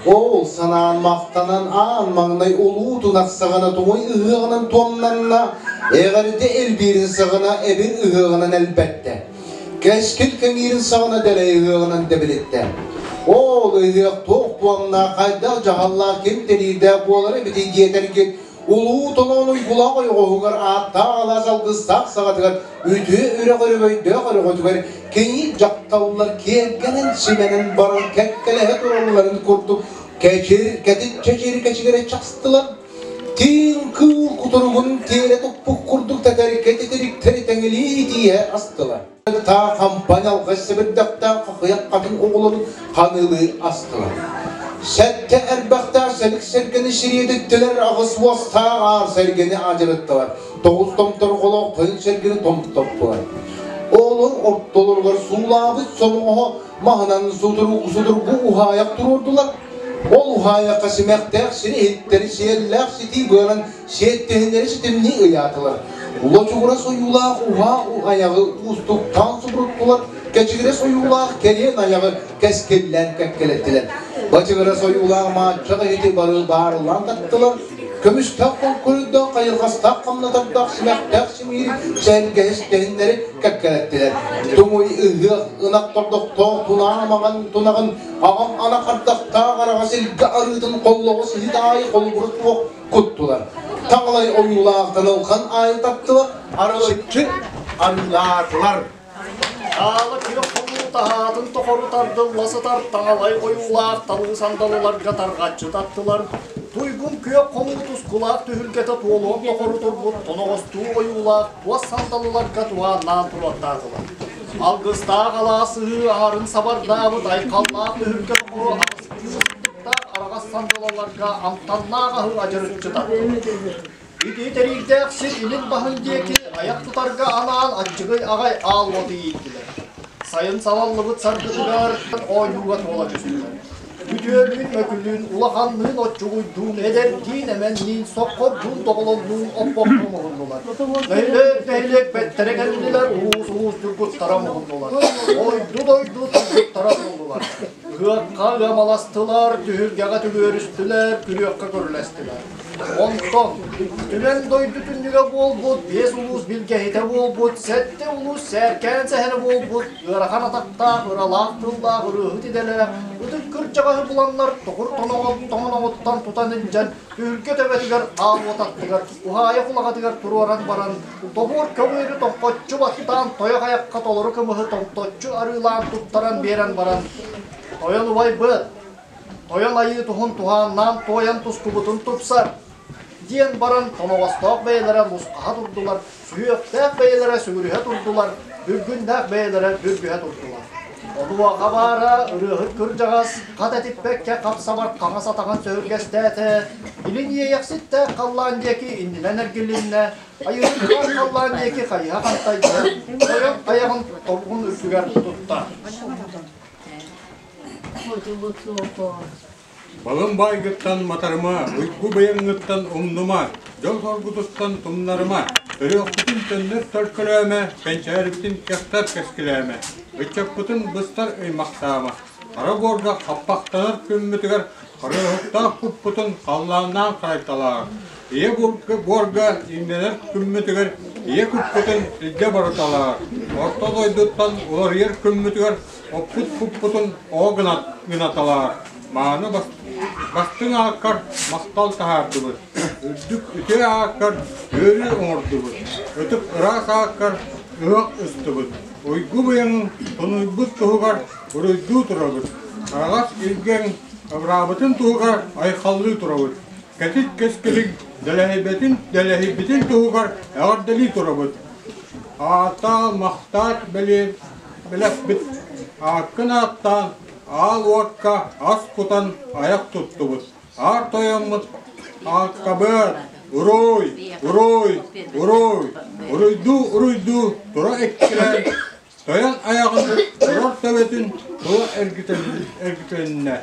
Ол санаан махтанан аан маҥнай улуу тунах саҕана туҥуй ыһыаҕынан туомнанна, эҕэрдэ элбиирин саҕана эбир ыһыаҕынан элбэттэ. Кэскил кэҥиирин саҕана дэлэй ыһыаҕынан дэбилиттэ. Ол ыһыах туох туомнаах, хайдах дьаһаллаах, ким тэриирдээх буолар эбитий диэтэргит, улуу толоон уйгулаах ойоҕоһугар ааттаах алаас алгыстаах саҕатыгар үтүө үрэх өрөгөйдөөх өрөҕөтүгэр кийиит дьахталлар киэргэнэн симэнэн баран кэккэлэһэ туралларын курдук кэчир кэтит чэчири кэчигирэ частылар. Тииҥ кыыл кутуругун тиэрэ туппут курдук тэтэркэ титириктэри тэҥилии тииһэ астылар. Таа хампан алҕас сэбирдэхтээх хахыйах хатын оҕолорун ханыылыы астылар. Сэттэ эрбэхтээх сэлик сэргэни сириэдиттилэр, аҕыс уостаах аар сэргэни адьырыттылар, тоҕус томторҕолоох тойон сэргэни томтоттулар. Олор ортолоругар суулаабыт сомоҕоһо маһынан судургу уһаайах туруордулар. Ол уһаайахха симэхтээх сири иһиттэри сиэллээх ситии быанан сиэттиһиннэри ситимнии ыйаатылар. Лочугурас ойуулаах уһаа айаҕы уустуктаан субуруттулар, кэчигирэс ойуулаах кэриэн айаҕы кэскиллээн кэккэлэттилэр. Бачыгырас ойуулаах мааччах иһити бары баарылаан таттылар, көмүстээх хоҥкуруйдаах хайырҕастаах хамнатардаах симэхтээх симиири сэргэһис тэһиннэри кэккэлэттилэр. Туҥуй ыһыах ынах тордохтоох тунаамаҕын тунаҕын аҕам ана хардахтаах араҕас илгэ арыытын холлоҕос иһит аайы холобура суох куттулар. Таҥалай ойуулаах танылхан аайы таттылар, арылыччы арыылаатылар. Аала күөх хонуу таһаатын тохору тардылла сытар таҥалай ойуулаах талыы сандалыларга тарҕаччы таттылар. Туйгун күөх хонуу тускулаах түһүлгэтэ туолуон тохору турбут тоноҕостуу ойуулаах туос сандалыларга туһааннаан туруортаатылар. Алгыстаах алаас сыһыы аһарын сабардаабыт айхаллаах түһүлгэ тохору аҕыстыы сырдыктаах араҕас сандалыларга амтаннаах аһы адьырыччы таттылар. Ити тэриирдээх сир илин баһын диэки айах тутарга анаан аччыгый аҕай аал уоту ииттилэр. Сайын салаллыбыт саргытыгар оонньууга туола түстүлэр. Үтүөлүүн, мөкүлүүн, улаханныын, оччугуйдуун, эдэрдиин, эмэнниин, соххордуун, доҕолоннуун оппокко муһуннулар. Нэһилиэк, нэһилиэк бэттэрэ кэллилэр, улуус-улуус дьургуттара муһуннулар. Ойду-дойду тургуттара буоллулар. Ыһыахха ыамаластылар, түһүлгэҕэ түгүөрүстүлэр, күрүөххэ көрүлэстилэр. Онтон Түмэн дойду түннүгэ буолбут, биэс улуус билгэһитэ буолбут, сэттэ улуус сээркээн сэһэнэ буолбут, ыарахан атахтаах, ыралаах тыллаах ырыаһыт идэлээх, ытык кырдьаҕаһы буланнар тоҕур тоҥоноҕуттан тутан илдьэн, түһүлгэ төбөтүгэр аал уот аттыгар, уһаайах улаҕатыгар туруоран баран, тобуор көҕүөрү тоҥхоччу баттаан, тойох айахха толору кымыһы томточчу арыылаан туттаран биэрэн баран, «Тойон убайбыт, Тойон айыы туһун туһааннаан туойан тускубутун тупсар, диэн баран тоноҕостоох бэйэлэрэ мусхаһа турдулар, сүһүөхтээх бэйэлэрэ сүгүрүһэ турдулар, бүлгүннээх бэйэлэрэ бүргүһэ турдулар. Онуоха баара ырыаһыт кырдьаҕас хат этиппэккэ хапсабар хаҥас атаҕын сөһүргэстээтэ, илин иэйэхситтээх халлаан диэки иннинэн эргилиннэ, айыһыттаах халлаан диэки хайыһа хантайда, тойон айаҕын тобугун үрдүгэр тутта. Балым баайгыттан матарыма, уйгу быйаҥҥыттан умнума, дьол соргутуттан тумнарыма, төрүөхпүтүн төннөр төлкөлөөмө, кэнчээрибитин кэхтэр кэскилээмэ, ыччаппытын быстар ыймахтаама, хара буорга хаппахтанар күммүтүгэр харыаһыктаах куппутун халлааннаан харайталаар, Ийэ буорга иҥнэнэр күммүтүгэр ийэ куппутун илдьэ барыталаар, орто дойдуттан уларыйар күммүтүгэр оппут куппутун оҕо гынаталаар, мааны бастыҥ ааккар махтал таһаардыбыт, үрдүк үтүө ааккар үөрүү оҥордубут, ытык ыраас ааккар ыһыах ыстыбыт, уйгу быйаҥын тунуйбут туһугар уруйдуу турабыт, араҕас илгэҥ абыраабытын туһугар айхаллыы турабыт. Кэтит кэскилиҥ дэлэһийбэтин дэлэһийбитин туһугар эҕэрдэлии турабыт. Аатаал махтаат бэлэхпит ааккын ааттаан аал уокка ас кутан айах туттубут. Аар тойоммут ааккабыат уруй, уруй, уруй, уруйдуу, уруйдуу тура эккирээн тойон айаҕын турар төбөтүн тула эргитилиннэ.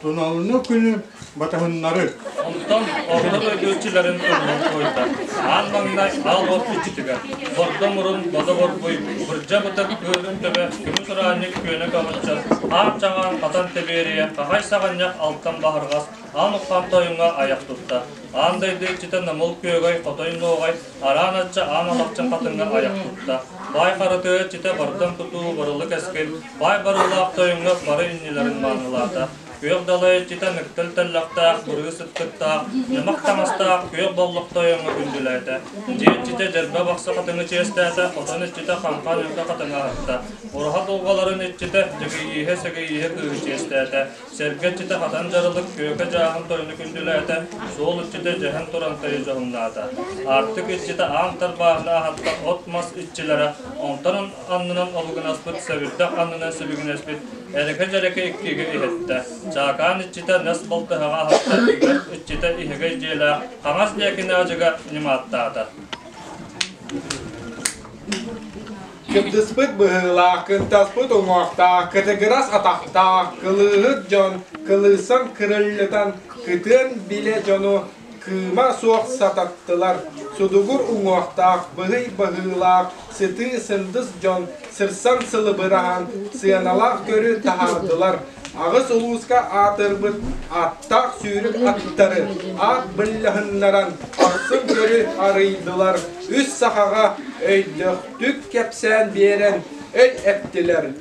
Туналыны күнү батыһыннары. Онтон орто дойду иччилэрин ыллан туойда. Аан маҥнай аал уот иччитигэр, бордо мурун, бодо борбуй, бырдьа бытык, күөлүн төбө, көмүс ураанньык күөнэ көҕүччэр, аан чаҕаан хатан тэбиэрийэ, хахай саҕынньах алтан баһырҕас, аан уххан тойоҥҥо айах тутта. Аан дойду иччитэ Намыл Күөгэй, Хотой Нуоҕай, араан ачча аан алахчын хатыҥҥа айах тутта. Баай харатыа иччитэ бардам тутуу барылы кэскил, баай барыллаах тойоҥҥо бары иннилэрин маанылаата. Күөх далай иччитэ мөктөл тэллэхтээх, бырыы сыттыктаах, ньымах таҥастаах күөх боллох тойоҥҥо күндүлээтэ. Дьиэ иччитэ дьэрбэ бахсы хатыҥы чиэстээтэ, хотон иччитэ хаҥха ньыҥка хатыҥы аһатта. Ураһа дулҕаларын иччитэ дьэгийииһэ сэгийииһэ кыыһы чиэстээтэ. Сэргэ иччитэ хатан дьарылык күөкэ дьааһын тойону күндүлээтэ, суол иччитэ дьэһэн туран тайы дьоһуннаата. Аартык иччитэ аан тарбааһыны аһатта от-мас иччилэрэ, онтон аннынан обугунаспыт, сэбирдэх аннынан сибигинэспит, эрэкэ-дьэрэкэ иккигэ иһэттэ. Чаакаан иччитэ нэс балтыһаҕа аһатта, үгэх иччитэ иһэгэй дьиэлээх, хаҥас диэки наадьыга ньымааттаата. Кырдыспыт быһыылаах, кынтаспыт уҥуохтаах, кытыгырас атахтаах, кылыыһыт дьон кылыысан кырыллытан, кытыан билэ дьону кыыма суох сататтылар. Судугур уҥуохтаах, быһый быһыылаах, сытыы сындыс дьон сырсан сылыбыраһан, сыаналаах көрү таһаардылар. Аҕыс улууска аатырбыт аттаах сүүрүк аттары аат быллаһыннаран ахсым көрү арыйдылар. Үс сахаҕа өйдөөхтүк кэпсээн биэрэн өй эптилэр.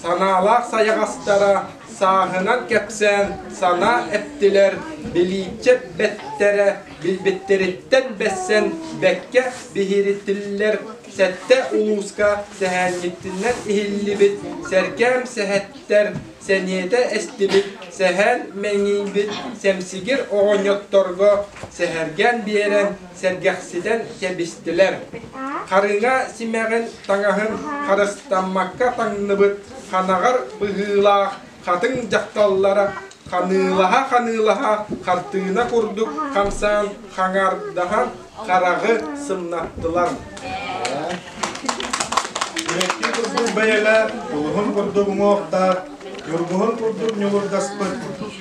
Санаалаах сайаҕастара сааһынан кэпсээн санаа эптилэр, билииччэ бэттэрэ билбиттэриттэн бэссэн бэккэ биһиритиллэр сэттэ улууска сэһээнньиттинэн иһиллибит сэргээм сэһэттэр сэниэтэ эстибит сэһээн мэҥийбит сэмсигир оҕонньотторго сэһэргээн биэрэн сэргэхситэн кэбистилэр. Харыҥа симэҕин таҥаһын харыстаммакка таҥныбыт ханаҕар быһыылаах хатыҥ дьахталлара ханыылаһа-ханыылаһа хартыына курдук хамсаан хаҥардаһан хараҕы сымнаттылар. Үрэттии курдук бэйэлээх, улуһун курдук уҥуохтаах, ньургуһун курдук ньулурдаспыт,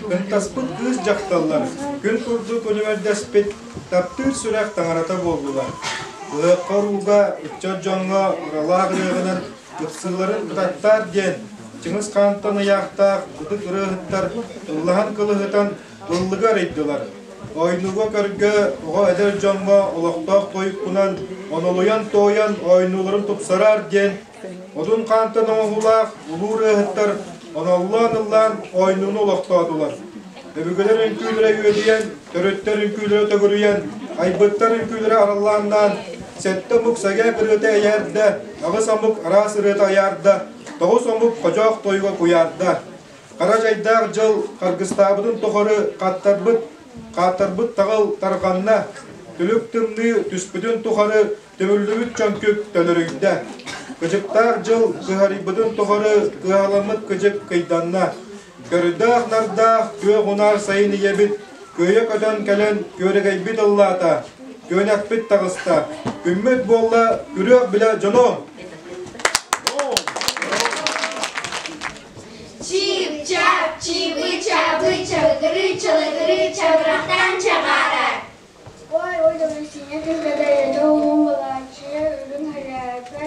кынтаспыт кыыс дьахталлар күн курдук үлүмэрдэспит таптыыр сүрэх таҥарата буоллулар. Ыһыахха урууга ыччат дьоҥҥо ыралаах ырыаҕынан ыпсыыларын ытаттаар диэн Чыҥыс Хаантан ыйаахтаах ытык ырыаһыттар ыллаһан кылыһытан ыллыгы арыйдылар. Оойнууга-көргө оҕо эдэр дьоҥҥо олохтоох тойуккунан онолуйан-туойан оойнууларын тупсараар диэн Одун Хаантан оҥоһуулаах улуу ырыаһыттар оноллоон ыллаан оойнууну олохтоотулар. Өбүгэлэр үҥкүүлэрэ үөдүйэн, төрүттэр үҥкүүлэрэ төгүрүйэн, айбыттар үҥкүүлэрэ араллааннаан, сэттэ омук сэгээп ырыата эйээрдэ, аҕыс омук араас ырыата айаарда, тоҕус омук ходьоох тойуга куйаарда. Хара дьайдаах дьыл харгыстаабытын тухары хаттарбыт, хааттарбыт таҕыл тарҕанна, түлүк тымныы түспүтүн тухары түмүллүбүт чөҥкүк төлөрүйдэ. Кыдьыктаах дьыл кыһарыйбытын тухары кыаһаламмыт кыдьык кыйданна. Көрдөөх-нардаах күөх унаар сайын ийэбит күөйэ көтөн кэлэн күөрэгэйбит ыллаата, күөнэхпит таҕыста. Күммүт буолла күрүөх билэ дьонуом! Чип-чап, чибы-чабы, чабыгыры, чалыгыры, чабырахтаан чаҕаарар. Ой, ой, Домисиня кыһыгадайыта улуун балааччыйа үрүҥ хэлээпэ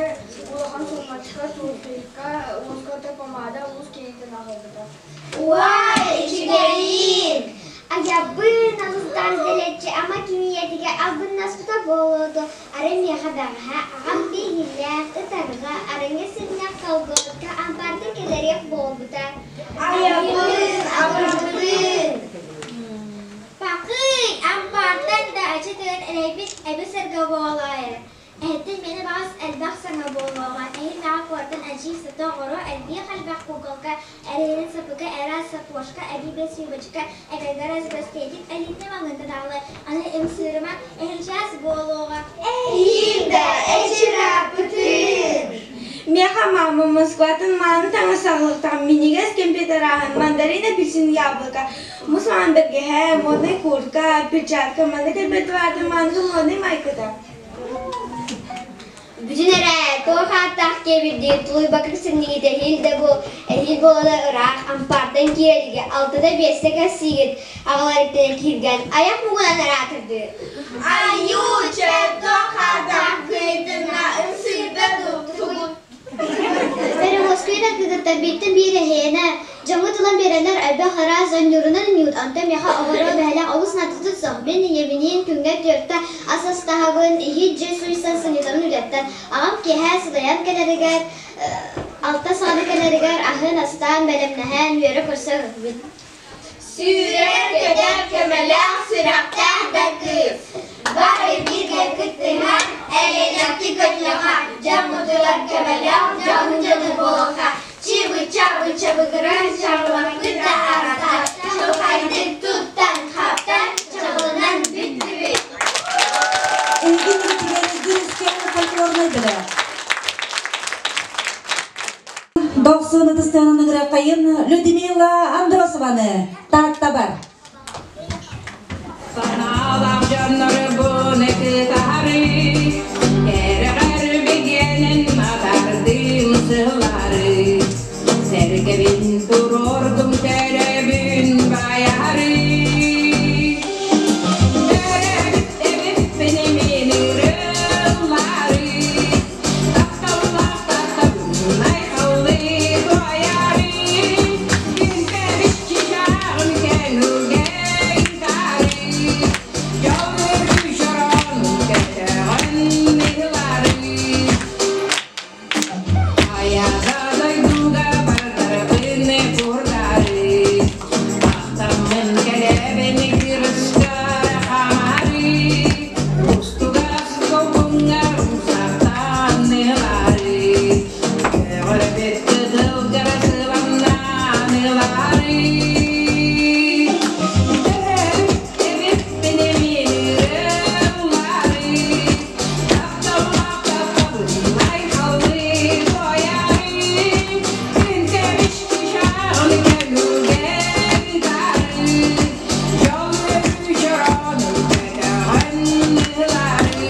улахан суммачка туфелька уоската помада улус киһитин аҕалбыта. Уай, үчүгэйиин! Айабын алыстаан дэлэччи ама кинийэтигэр албыннаспыта буолуо дуо, арай миэхэ бэҕэһээ аҕам бииһиллээх ытарҕа арыҥа сынньах колготка ампаарга кэлэриэх буолбута. Айабын, абырабын! Пакый, ампаартан да ача тыган эрэйбит эбэ-сэргэ буолаайы. Эһэттэн миэнэ баҕас элбэх саҥа буолуоҕа, эһи мэҕэ куораттан эдьиий сыта оҕоро, элбиэх-элбэх куколка, эрэйинэн сапыка, эра сапожка, эбии бэс юбочка, эгэлгэ разбастетик, элитнэ маҥынта даҕалы, аны ымсыырыма, эһинчээс буолуоҕа. Эһиим да эчираппытын! Миэхэ маама Москваттан мааны таҥас аҕалыахтаах минньигэс кэмпиэт арааһын, мандарин, апельсин, яблоко, мусмаан бэргэһэ, моднай куртка, перчатка, манна кэлбэт баата мааны моднай майкыта. Бүтүн эрэ, туох ааттаах киэбирдии тулуйбакка синнигит эһиил да буол, эһиил буолара ыраах, ампаартан киирэргэ алтата биэстэ кэлсиигит, аҕаларыттан кииргэн айах муҥунан араатырдыы. Айуу, чэ, туох ааттаах кыайдына ымсыырда тугун Перевозкуй кытта бииртэн биир эһиэнэ, дьоҥҥо тылан биэрэннэр элбэх араас онньуурунан ньуут, онтон миэхэ оҕоро бэһэлэх олус наадата суох. Мин ийэбиниин күҥҥэ түөртэ ас астаһабын, иһит дьиэ суйсан сынньатабын үлэттэн. Аҕам киэһэ сылайан кэлэригэр, алта саҕана кэлэригэр аһын астаан, бэлэмнэһэн, үөрэ көрсө ыһыгын. Сүүрэр-көтөр көмөлөөх сүрэхтээх да кыыс Бары бииргэ кыттыһан, эйэлээхтик көтүөҕэ, дьоммутугар көмөлөөх дьоһун дьону буолуохха, чыбы-чабы чабыгыран чабылаппыт да арата, чаҕылхайдык туттан-хаптан чабылынан бүттүбүт. Эһиги миитигэр Дьүрүскэн фольклорнай бөлөх. Дохсун ытыстыанын ыҥырыаххайын Людмила Андросованы Тааттабар. Санаалаах дьоннору буны кытаһары, кэрэҕэр бигэнэн матардым сыллары, сэргэбин туруордум көрөбүн байаһары. Төрөөбүт эбиппин мин ырыллары, Устугас толкуҥҥа умсахтаан ылаары, көҕөрбүт кытылгара сыбаннаан ылаары. Төрөөбүт эбиппин эмиэ ылаары, тапталлаах тапталын айхаллыы туойаары, күн көмүс чычааҕын көҥүлгэн ытаары, дьол өрүү чороонун көтөҕөн ылаары.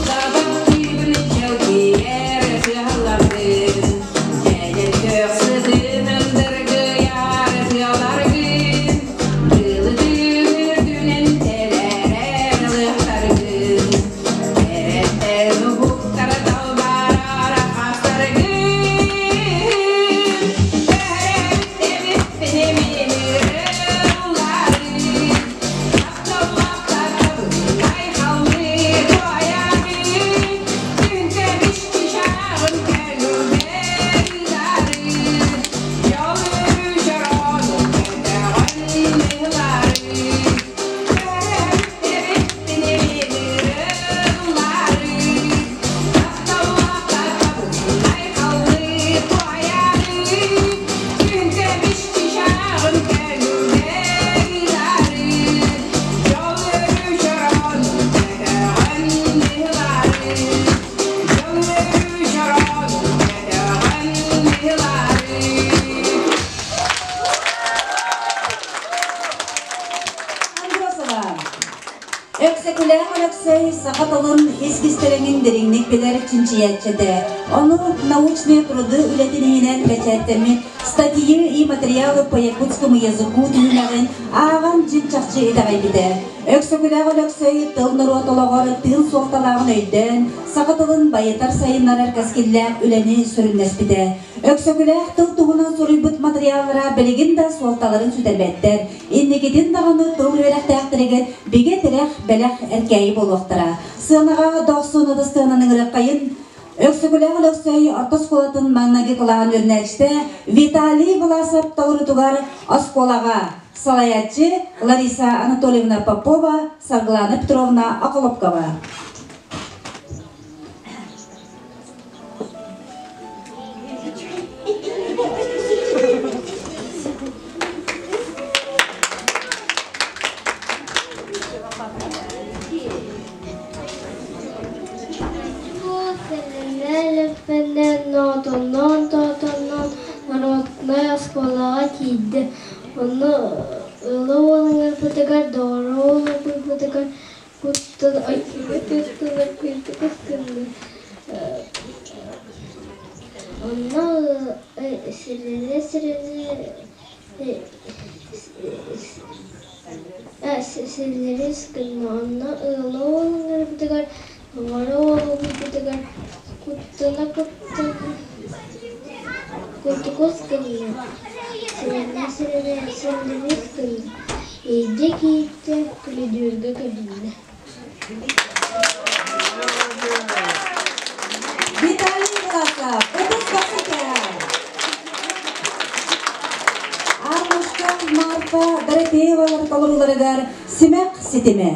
Табахтыыбын чэлгийэр сыалларгын, дьэдьэн көхсүтүнэн дыргыйар тыаларгын, тыылытыын үрдүнэн тэлээрэр ылыахтаргын, кэрэттэн уһуктара талбаарар хастаргын, төрөөбүт эбиппин эмиэ ылларыы, Андросова. Өксөкүлээх Өлөксөй саха тылын ис кистэлэҥин дириҥник билэр чинчийээччи этэ. Ону научные труды үлэтин иһинэн бэчээттэммит статьи и материалы по якутскому языку түһүмэҕин ааҕан дьиҥ-чахчы итэҕэйбитэ. Өксөкүлээх Өлөксөй тыл норуот олоҕор тыын суолталааҕын өйдөөн, саха тылын байытар-сайыннарар кэскиллээх үлэни сүрүннэспитэ. Өксөкүлээх тыл туһунан суруйбут матырыйааллара билигин да суолталарын сүтэрбэттэр. Инникитин даҕаны тыл үөрэхтээхтэригэр бигэ тирэх, бэлэх эркээйи буолуохтара. Сыанаҕа Дохсун ытыстыанан ыҥырыаххайын Өксөкүлээх Өлөксөй орто оскуолатын маҥнайгы кылааһын үөрэнээччитэ Виталий Власов толоруутугар оскуолаҕа салайааччы Лариса Анатольевна Попова, Саргылана Петровна Околопкова. Сэлэлэппэнэн, нотоннон, тотоннон, Народнай оскуолаҕа тиийдэ. Онно ыала уолуҥарбытыгар, доҕоро уолуйбутугар куттан айыыга тыастанар кыырдыкыс гынна. Онно сирилэ-сирилэ силлэрис гынна. Онно ыала уолуҥарбытыгар, доҕоро уолуйбутугар куттана-куттана кутукус гынна, сирилэ-сирилэ силлэрис гынна. Иирдэ киирдэ, көрүдүөргэ көһүннэ. Виталий Власов, ытыс бахсыта! Армушка Марфа Дорофеевалар толоруларыгар Симэх ситимэ.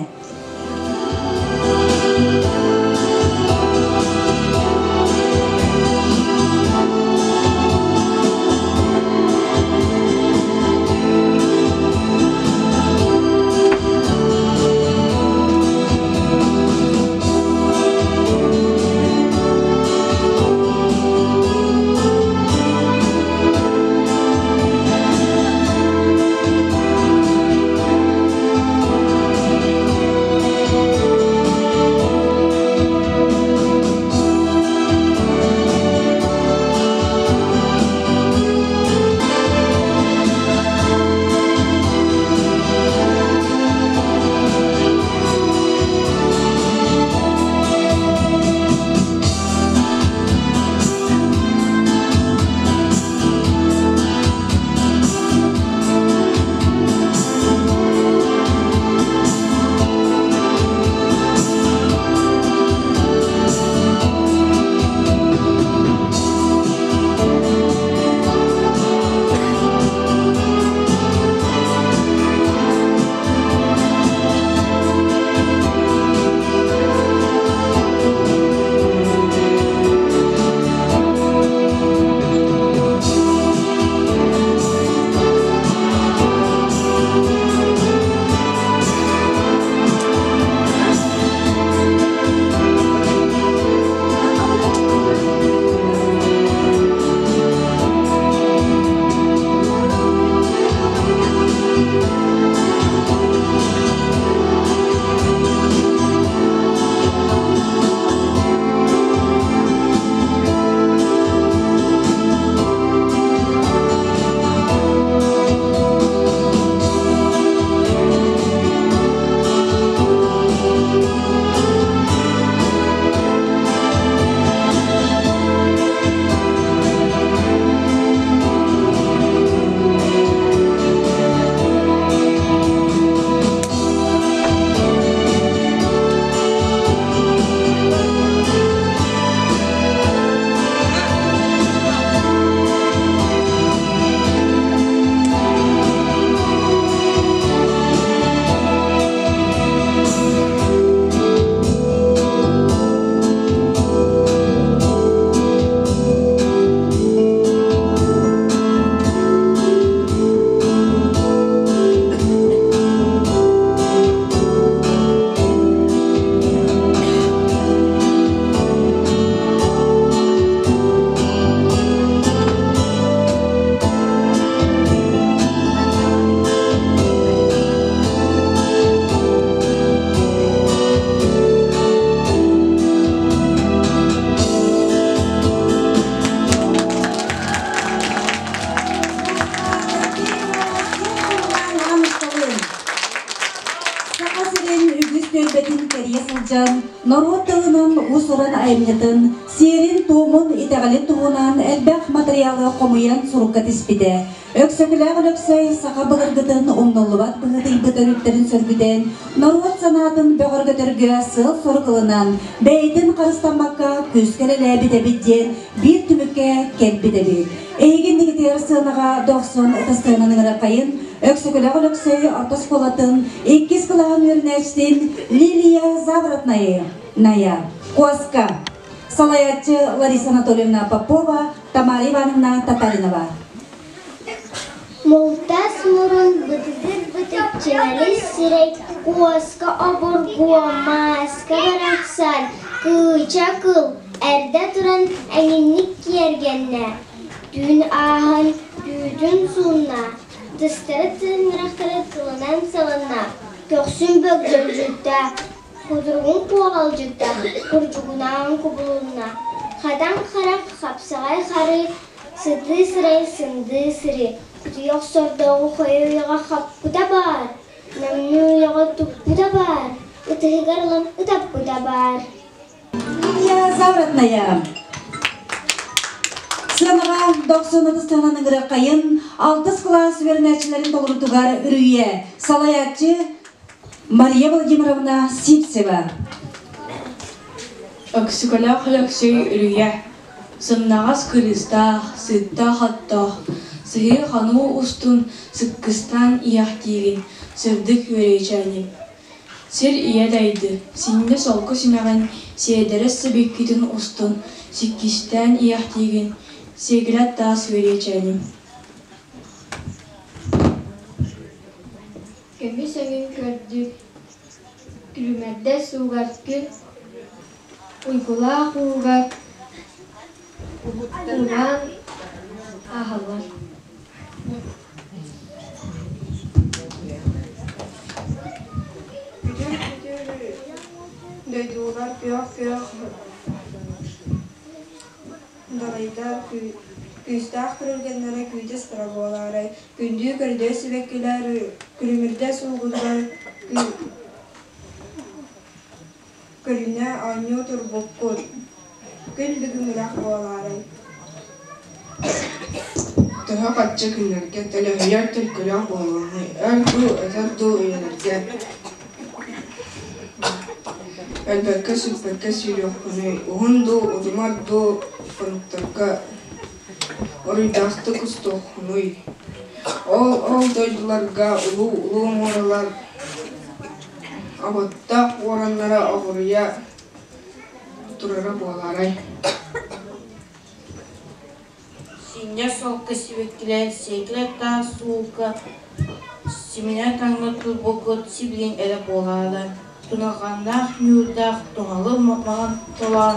Саха сирин үгүс түөлбэтин кэрийэ сылдьан, норуот тылынан уус-уран айымньытын, сиэрин-туомун, итэҕэлин туһунан элбэх матырыйаалы хомуйан сурукка тиспитэ. Өксөкүлээх Өлөксөй саха былыргытын умнуллубат быһыытыйбыт өрүттэрин сөргүтэн, норуот санаатын бөҕөргөтөргө сыал-сорук ылынан, бэйэтин харыстаммакка күүскэ үлэлээбит эбит диэн биир түмүккэ кэлбит эбит. Эһиги иннигитигэр сыанаҕа дохсун ытыстыанан ыҥыраххайын Өксөкүлээх Өлөксөй орто оскуолатын иккис кылааһын үөрэнээччитин Лилия Заворотная Ная Куоска салайааччы Лариса Анатольевна Попова, Тамара Ивановна Татаринова. Мултас мурун бытыгыр бытык сирэй, куоска обургу, мааска барахсан, кыыча кыл, эрдэ туран эҥинник киэргэннэ. Түүн ааһан түүтүн суунна, тыстары тыҥырахтары кылынан салынна, көхсүн бөгдьөлдьүттэ, кутуругун куоҕалдьытта, курдьугунаан кубулунна, хатан харах хапсаҕай харыы, сытыы сырай сындыы сырыы, кутуйах сордооҕу хойу уйаҕа хаппыта баар, намныы уйаҕа туппута баар, ытыһыгар ылан ытаппыта баар. Я Завратная. Сыанаҕа дохсун ытыстанан ыҥырыаххайын алтыс кылаас үөрэнээччилэрин толорутугар үрүйэ салайааччы Мария Владимировна Сивцева. Өксүкөлөөх Өлөксөй үрүйэ сымнаҕас кырыыстаах, сыттаах оттоох, сыһыы-хонуу устун сыккыстаан иһэхтиигин сырдык үөрүйэчээним. Сир ийэ дайды, синньэ солко симэҕин, сиэдэрэс сибиккитин устун сиккистээн иэхтиигин, сиэгилэт таас үөрүйэчээним. Көмүс өҥүн көрдүк, күлүмэрдэ суугар күн, уйгулаах ууга уулаан ааһаллар. Күтүр-күтүр дойдулар күөх-күөх далайдар күүстээх күрүлгэннэрэ күүтэ сытара буолаарай, күндүү көрдөй сибэккилэр күлүмүрдэ суугунугар көрүнэ оонньуу турбуккут, күн бүгүҥҥүлээх буолаарай. Төһө хачча күннэргэ төлөһүйэр төлкөлөөх буолуоҥуй, өр дуу, өтөр дуу үйэлэргэ өлбөккө-сүппэккэ сүүрүөххүнүй, уһун дуу, удумар дуу хонуктарга уруйдаахтык устуоххунуй. Ол-ол дойдуларга улуу-улуу муоралар оботтоох уораннара оҕуруйа турара буолаарай. Синньэр суолка сибэккилэр, сиэкилэ таас суулка, симинэ таҥна турбуккут сибилигин эрэ буолаары, туналҕаннаах ньуурдаах туһалы маҥан толоон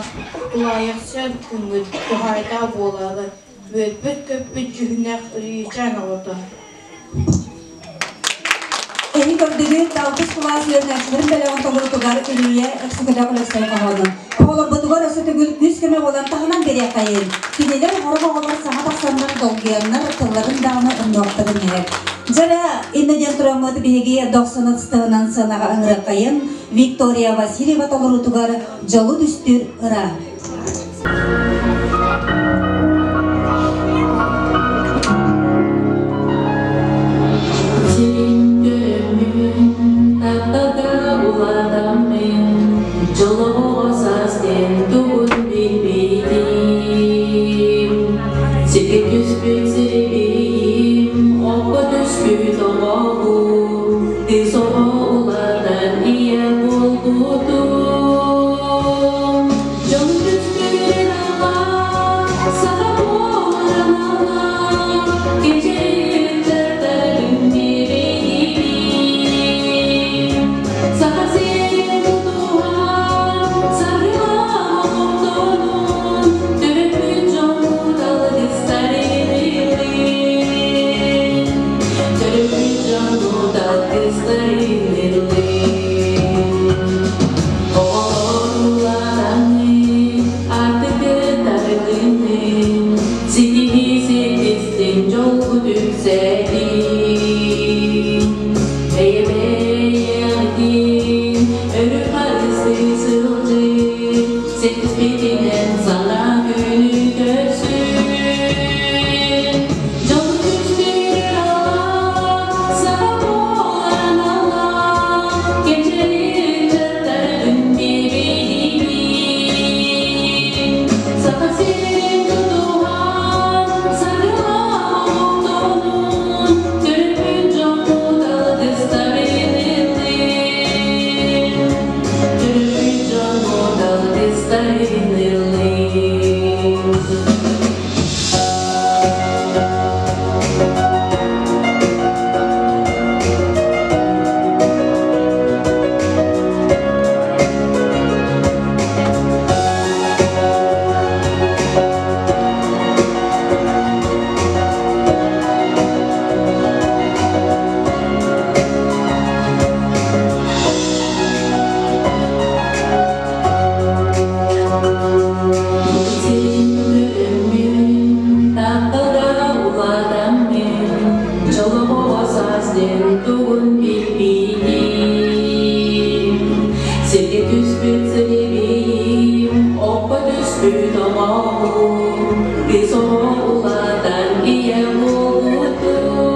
тулаайахсыйар күҥҥүт туһаайдаах буолаары, үөрбүт-көппүт дьүһүннээх Үрүйэчээн оҕото. Эһи көрдүгүт, алтыс кылаас үөрэнээччилэрин бэлэҕин толорутугар Үрүйэ Өксөкүлээх Өлөксөй хоһоонун. Оҕолорбутугар өссө төгүл күүс-көмө буолан таһынан биэриэххэйин. Кинилэр оҕорох оҕолор саҥа тахсаннар долгуйаннар тылларын даҕаны умнуохтарын иһэр. Дьэрэ, иннэ диэн тураммыт биһиги дохсун ытыстыһынан сыанаҕа ыҥырыаххайын Виктория Васильева толоруутугар дьолу түстүүр ыра. Сиргэ түспүт сирибиим, окко түспүт оҕобум, тыс оҕо улаатан ийэ буолбутум. Дьон түспүт аҕа, саха буолан аҕа, кичэйиттэртэрин бириим. Саха сирин тутуһан, саргылаах оҕотонун, төрөппүт дьоммут алгыстарынан. Кыыс оҕо улаатан ийэ буолбутум.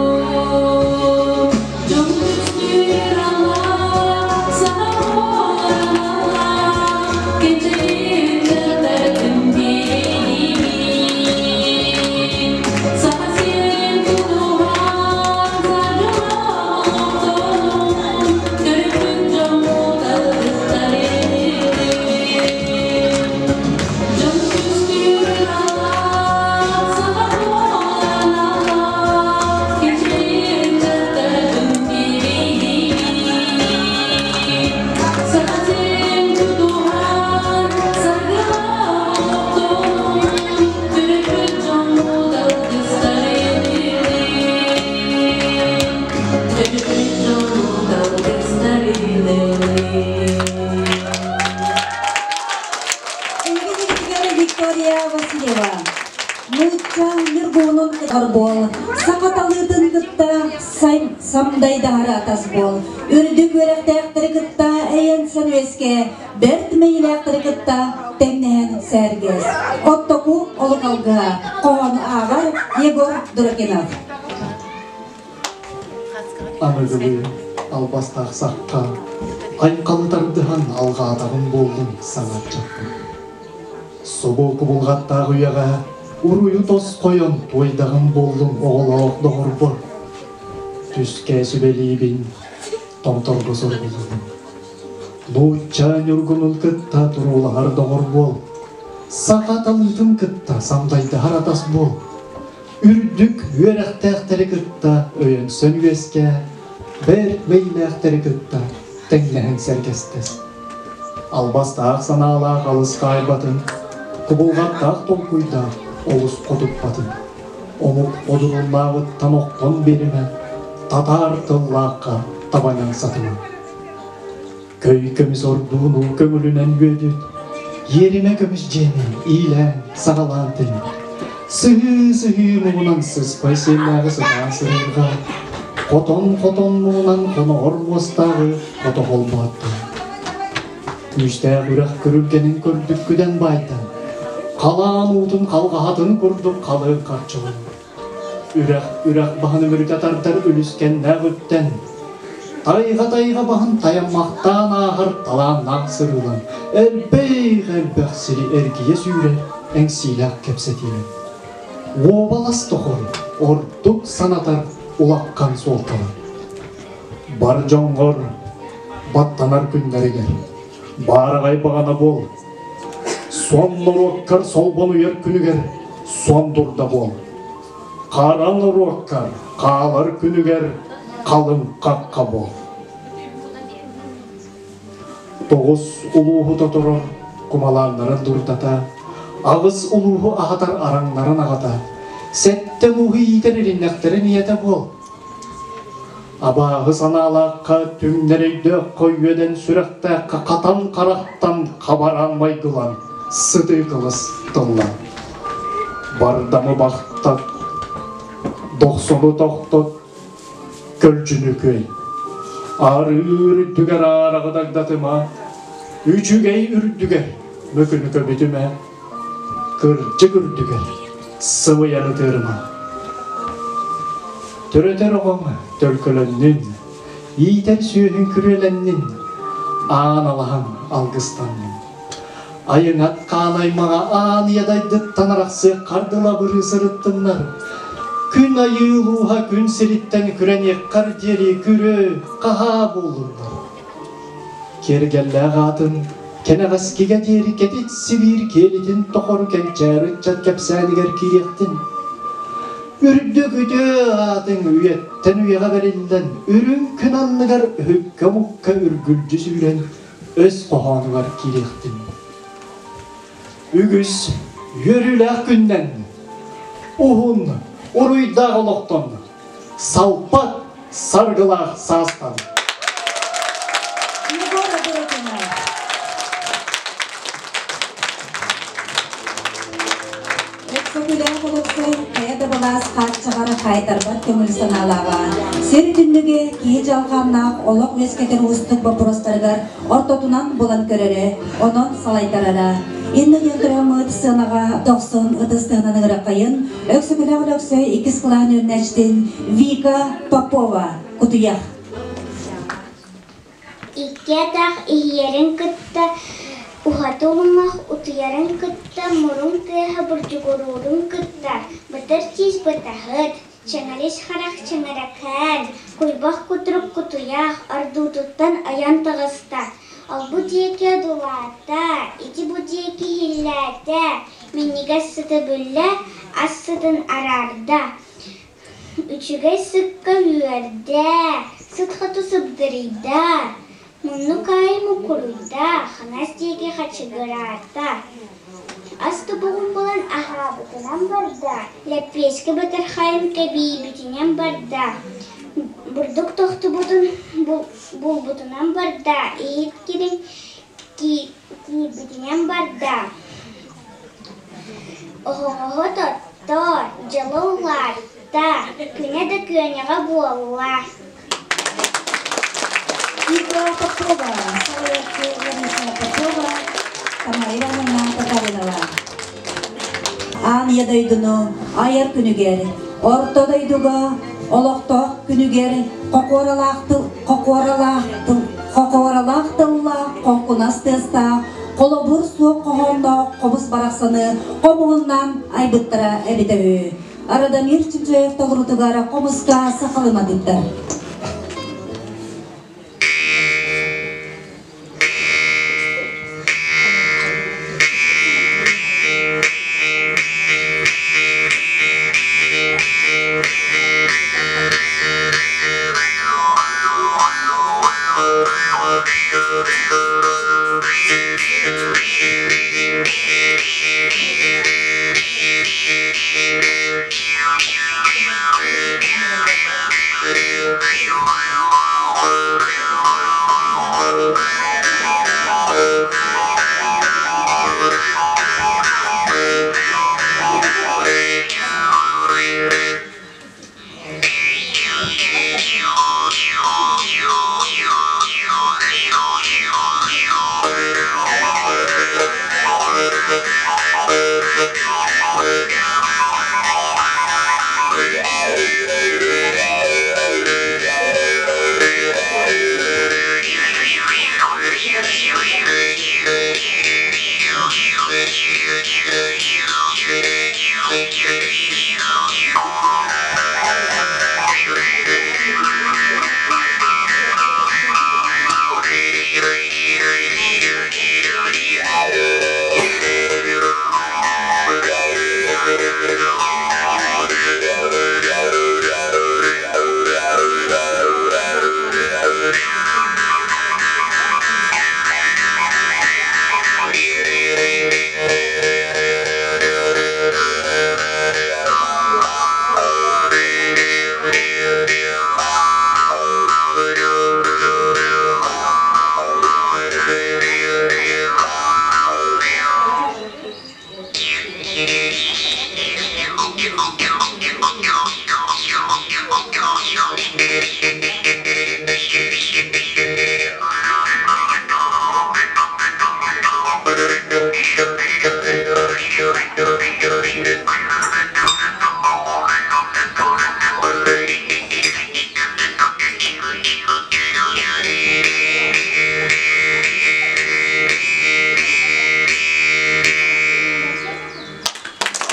Дьон түстүүр аллаах, саха буолан аллаах, кэчэйин диэриибин. Саха сирин тутуһан, саргылаах олохтонун, төрөппүт дьоммут алгыстарын. Дьон түстүүр аллаах, саха буолан аллаах, кэчэйин диэриибин. Саха сирин тутуһан, саргылаах олохтонун, төрөппүт дьоммут алгыстарын. Төрөппүт дьоммут алгыстарын. Эһиги Виктория Васильева. Нуучча ньургуһунун буол, саха талыытын кытта самдайдаһары атас буол. Үрдүк үөрэхтээхтэри кытта эйэнсэн үөскэ, бэрт мэйилээхтэри кытта тэҥнэһэн сэргэс. Оттоку олук алгыһа, хоһоону ааҕар Егор Дуракинов. Аныгылыы албастаах сахха айхалы тардыһан алҕаатаҕым буоллун саҥарчаппын. Собо кубулҕаттаах үйэҕэ уруйу тосхойон туойдаҕым буоллун оҕолоох доҕорбор. Түскэ сүбэлиибин, томторго соргулуубун. Нуучча ньургунун кытта туруулаһар доҕор буол. Саха талыытын кытта самдайдаһар атас буол. Үрдүк үөрэхтээхтэри кытта өйөнсөн үөскээ, бэрт мэйилээхтэри кытта тэҥнэһэн сэргэстэс. Албастаах санаалаах алыс хаайбатын, кубулҕаттаах толкуйдаах олус хотуппатын. Омук одуруллааҕыттан охтон биэримэ, татаар тыллаахха табанан сатыма. Көй көмүс ордууну көҥүлүнэн үөдүт, иэримэ көмүс дьиэни иилээн, саҕалаан тэнит. Сыһыы-сыһыы муҥунан сыспай сиэллээҕи сытаан сырыырга, хотон-хотон муҥунан хоноҕор муостааҕы хото холбоотто. Күүстээх үрэх күрүлгэнин көрдүккүдэн баайтан, халаан уутун халҕаһатын курдук халыҥ харчылан. Үрэх үрэх баһын үмүрүтэ тардар үлүскэннээх үттэн, тайҕа-тайҕа баһын тайаммахтаан ааһар талааннаах сырыылан, элбэх-элбэх сири эргийэ сүүрэр эҥсиилээх кэпсэтиилэр. Уобалас тохор ордук санатар улаххан суолталар. Бар дьоҥҥор баттанар күннэригэр баараҕай баҕана буол, сон норуоккар солбонуйар күнүгэр сон дурда буол. Хара норуоккар хаалар күнүгэр халыҥ хахха буол. Тоҕус улууһу тоторор кумалааннарын дурдата, аҕыс улууһу аһатар араҥнарын аҕата, сэттэ улууһу иитэр ириннэхтэрин ийэтэ буол. Абааһы санаалаахха, түҥнэр өйдөөххө үөдэн сүрэхтээххэ хатан харахтан хабаран майгылан, сытыы кылыс тыллан. Бардамы бахтат, дохсуну тохтот, көлдьүнү күөй. Арыыр үрдүгэр аараҕы дагдатыма, үчүгэй үрдүгэр мөкүнү көбүтүмэ, кырдьык үрдүгэр сымыйаны тыырыма. Төрөтөр оҕоҥ төлкөлөннүн, иитэр сүөһүн күрүөлэннин, аан алаһаҥ алгыстаннын. Айыҥат хаан аймаҕа аан ийэ дайдыттан арахсыах хардылабырыы сырыттыннар. Күн айыы улууһа күн сириттэн күрэниэххэр диэри күрүө, хаһаа буоллуннар. Киэргэллээх аатын кэнэҕэскигэ диэри кэтит сибиир киэлитин тохору кэнчээри ыччат кэпсээнигэр киириэхтин. Үрдүк үтүө аатыҥ үйэттэн үйэҕэ бэриллэн, үрүҥ күн анныгар өһүккэ-мукка үргүлдьү сүүрэн, өс хоһоонугар киириэхтин. Үгүс үөрүүлээх күннэн, уһун уруйдаах олохтон, салпат саргылаах саастан. Егор Дуракинов. Өксөкүлээх Өлөксөй хайа да былаас хааччаҕар хаайтарбат көҥүл санаалааҕа. Сир түннүгэ киһи дьалхааннаах олох үөскэтэр уустук боппуруостарыгар ортотунан булан көрөрө, онон салайтарара. Инна диэн тураммыт сыанаҕа дохсун ытыс тыһынан ыҥыраххайын Өксөкүлээх Өлөксөй иккис кылаан үөрэнээччитин Вика Попова Кутуйах. Икки атах иһийэрин кытта уһаты улумах утуйарын кытта мурун тыаһа бурдьугуруурун кытта бытар тиис бытаһыт, чэҥэрис харах чэҥэрэкээн, куйбах кутурук кутуйах ордуутуттан ойон таҕыста. Ол-бу диэки одуулаата, ити-бу диэки иһиллээтэ, минньигэс сыты булла, ас сытын араарда. Үчүгэй сыкка үөрдэ, сыт хоту сыбдырыйда, муннук аайы мукуруйда, хаҥас диэки хачыгыраата. Ас тобоҕун булан аһаабытынан барда, лэппиэскэ бытархайын кэбийбитинэн барда, бурдук тохтубутун булбутунан барда, иһит кирин киирбитинэн барда. Оһоҕоһо тотто, дьоло улаатта, күнэ да күөнэҕэ буолла. Вика Попова, салайааччы Лариса Попова, Тамара Ивановна Татаринова. Аан ийэ дойдуну айар күнүгэр, орто дойдуга олохтоох күнүгэр хокуоралаах тыл, хокуоралаах тыл, хокуоралаах тыллаах хоҥкунас тыастаах, холобур суох хоһоонноох хомус барахсаны хомуһуннаан айбыттара эбитэ үһү. Радомир Чемчоев толорутугар хомуска сахалыматыттар.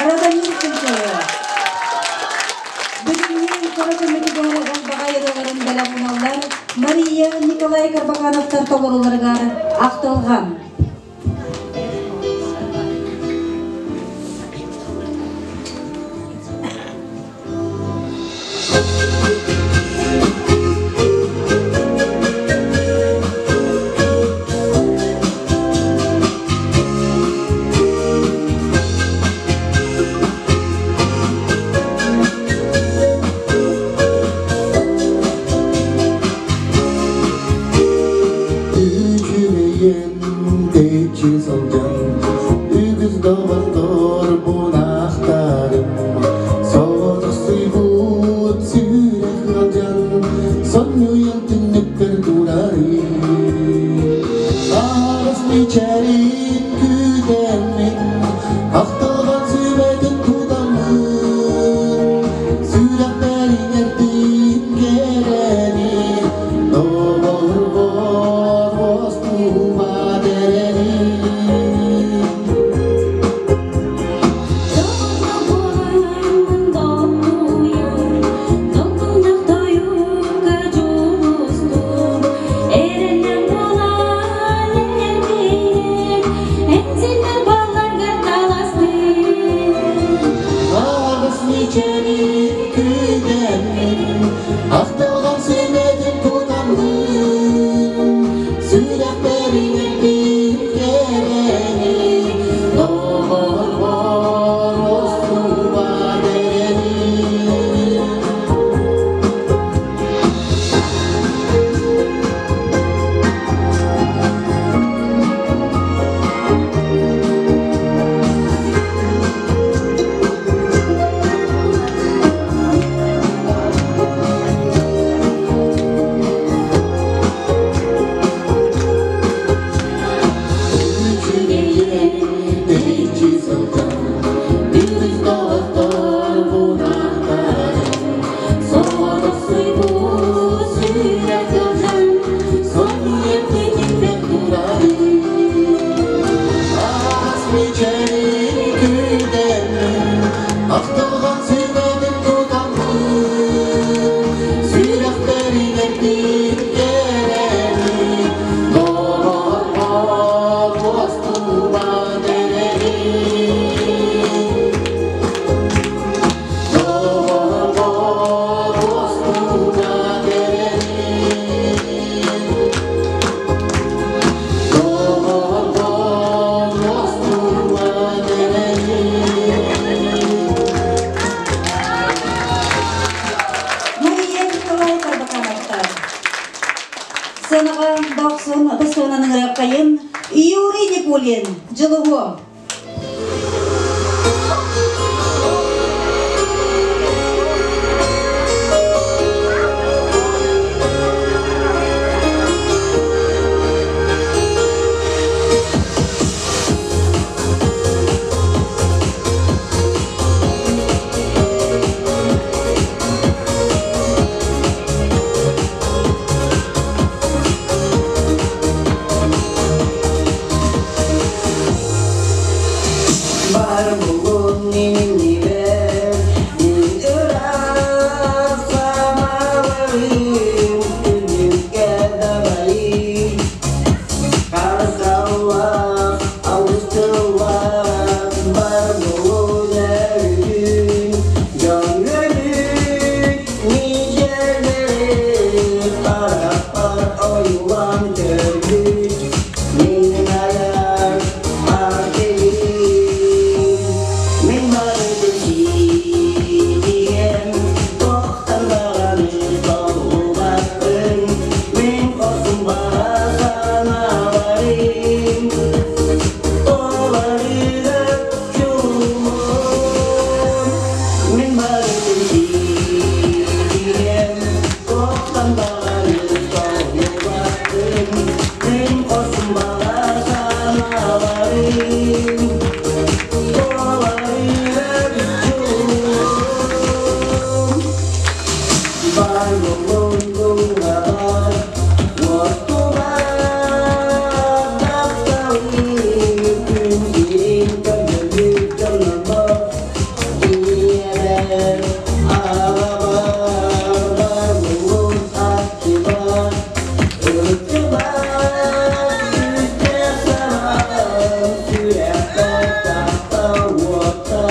Радомир Чемчоев. Бүгүҥҥү кыра көмөтүгэр ылбаҕай ырыаларын бэлэх уналлар Мария Николай Карбакановтар толоруларыгар ахтылҕан. Үчүгэйин Ахтылҕан сүмэтин тутаммыт, сүрэхтэрин эргин кэрэни, доҕорбор уостубат эрэли. Доҕорбор уостубат эрэли. Доҕорбор уостубат эрэли. Мария Николай Карбакановтар. Сыанаҕа дохсун ытыс кайын Юрий Никулин, Дьулуһуом. Бар булун иннибэр, мин ыраах санааларым түннүккэ дабайым. Харысхаллаах, алгыс тыллаах бар булун өрүтүн, дьон өлүк мичээрдэрин харахпар ойуулаан көрбүт. Мин айар артыгым, мин барытын ситиһэм, туохтан даҕаны толлубаппын, мин хорсун баҕа санааларым, туоларыгар дьулуһуом. Мин барытын ситиһэм, туохтан даҕаны толлубаппын, мин хорсун баҕа санааларым, туоларыгар дьулуһуом. Бар булуҥ бар, уостубат тапталым, күн сирин көрдөрбүт дьоннорбор, ийэбэр, аҕабар, бар булуҥ аттыбар, ырытыбат күүстээх санаам, сүрэхпэр таптал уота,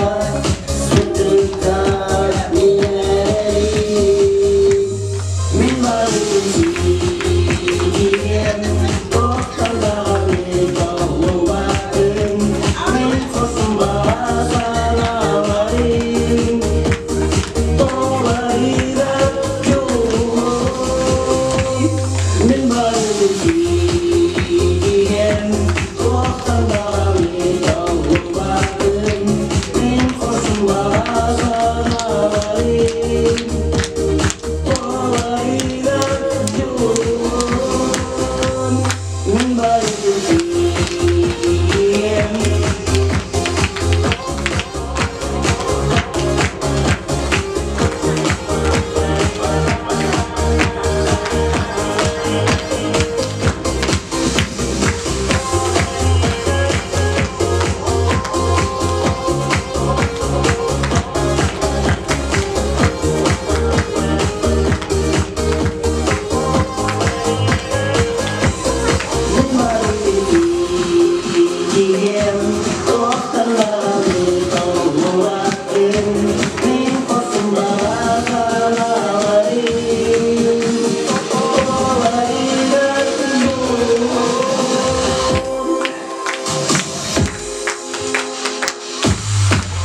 сытыктар миэрэрим. Мин барытын ситиһиэм, туохтан даҕаны толлубаппын, мин хорсун баҕа санааларым, туоларыгар дьулуһуом. Мин барытын ситиһиэм, туохтан даҕаны толлубаппын, мин хорсун баҕа санааларым, туоларыгар дьулуһуом. Мин барытын ситиһиэм. Мин барытын ситиһиэм, туохтан даҕаны толлубаппын, мин хорсун баҕа санааларым, туоларыгар дьулуһуом.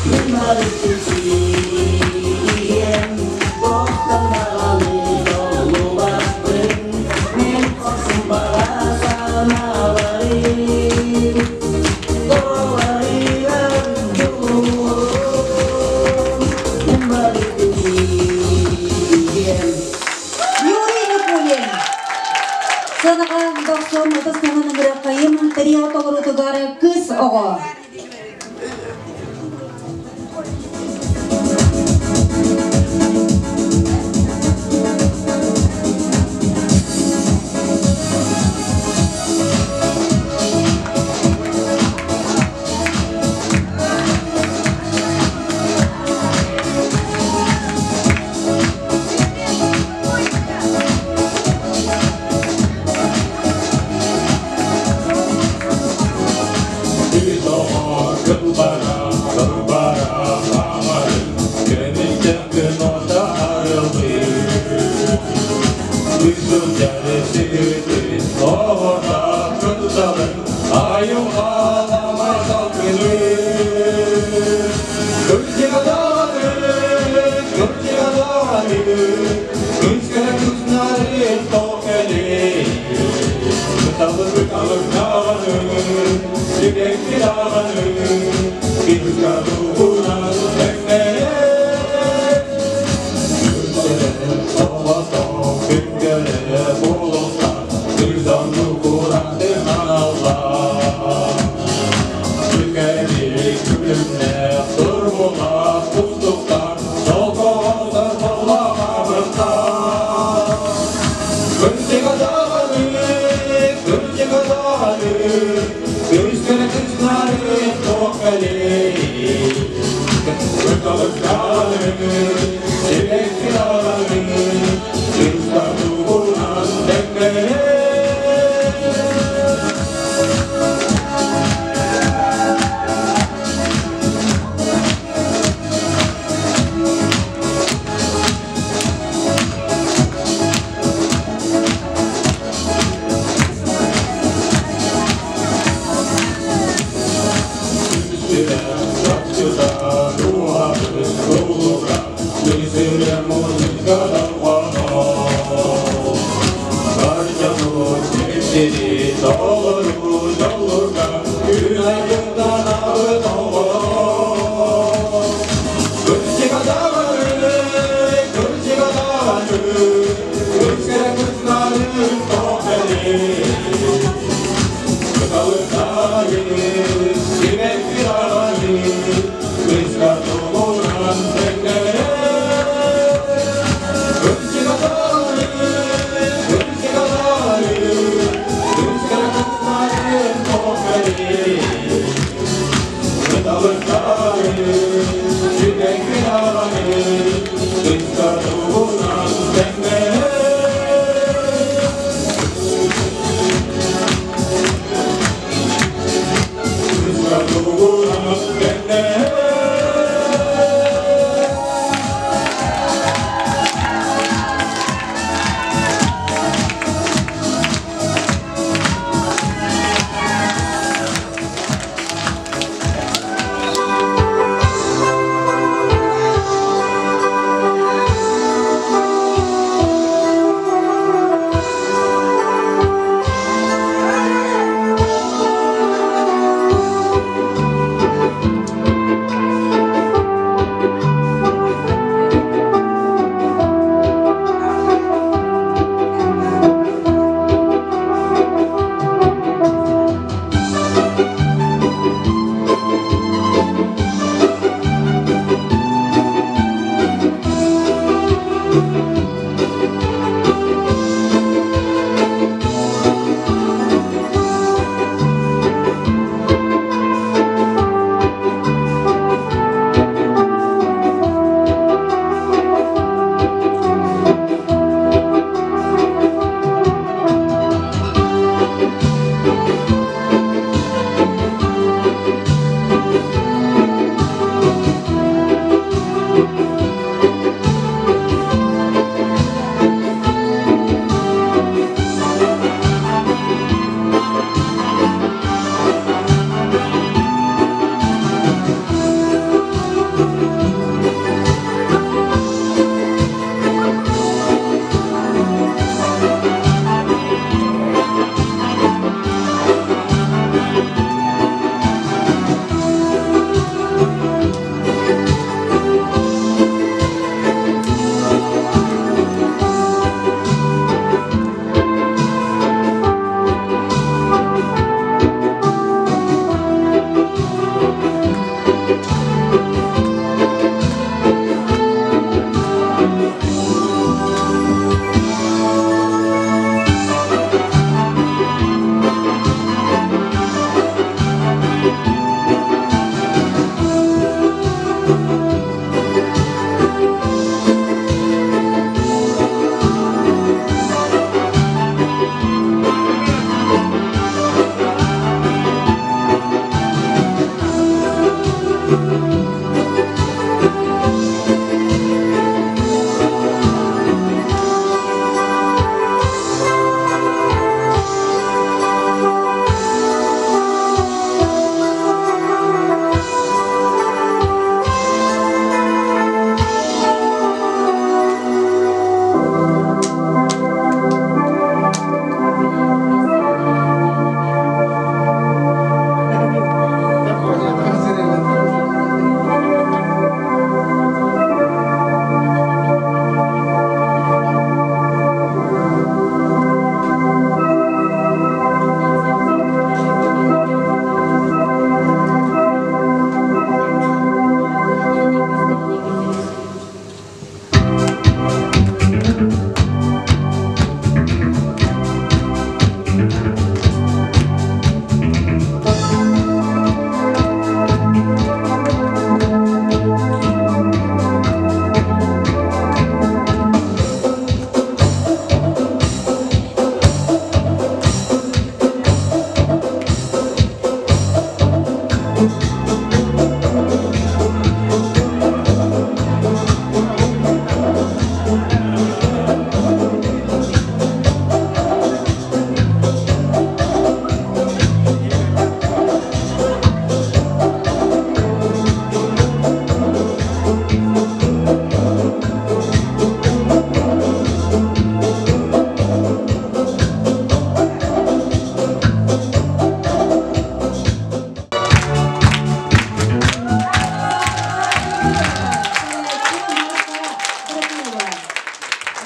Мин барытын ситиһиэм, туохтан даҕаны толлубаппын, мин хорсун баҕа санааларым, туоларыгар дьулуһуом. Мин барытын ситиһиэм. Юрий Никулин. Сыанаҕа дохсун ытыс кайым трио толорутугар кыс оҕо.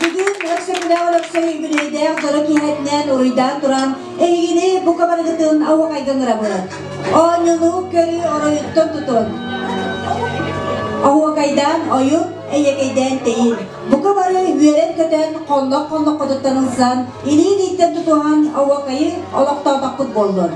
Бүгүн Өксөкүлээх Өлөксөй үбүлүөйдээх дьоро киэһэтинэн уруйдаан туран эһигини бука барыгытын оһуохайга ыҥырабыт. Оонньууну көрүү оройуттан тутун. Оһуокай Оһуокайдаан ойун, эйэкэйдээн тэйин. Бука бары үөрэн-көтөн, хоннох-хонноххутуттан ылсан, илии-илииттэн тутуһан оһуокайы олохтоотохпут буоллун.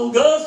Кылгас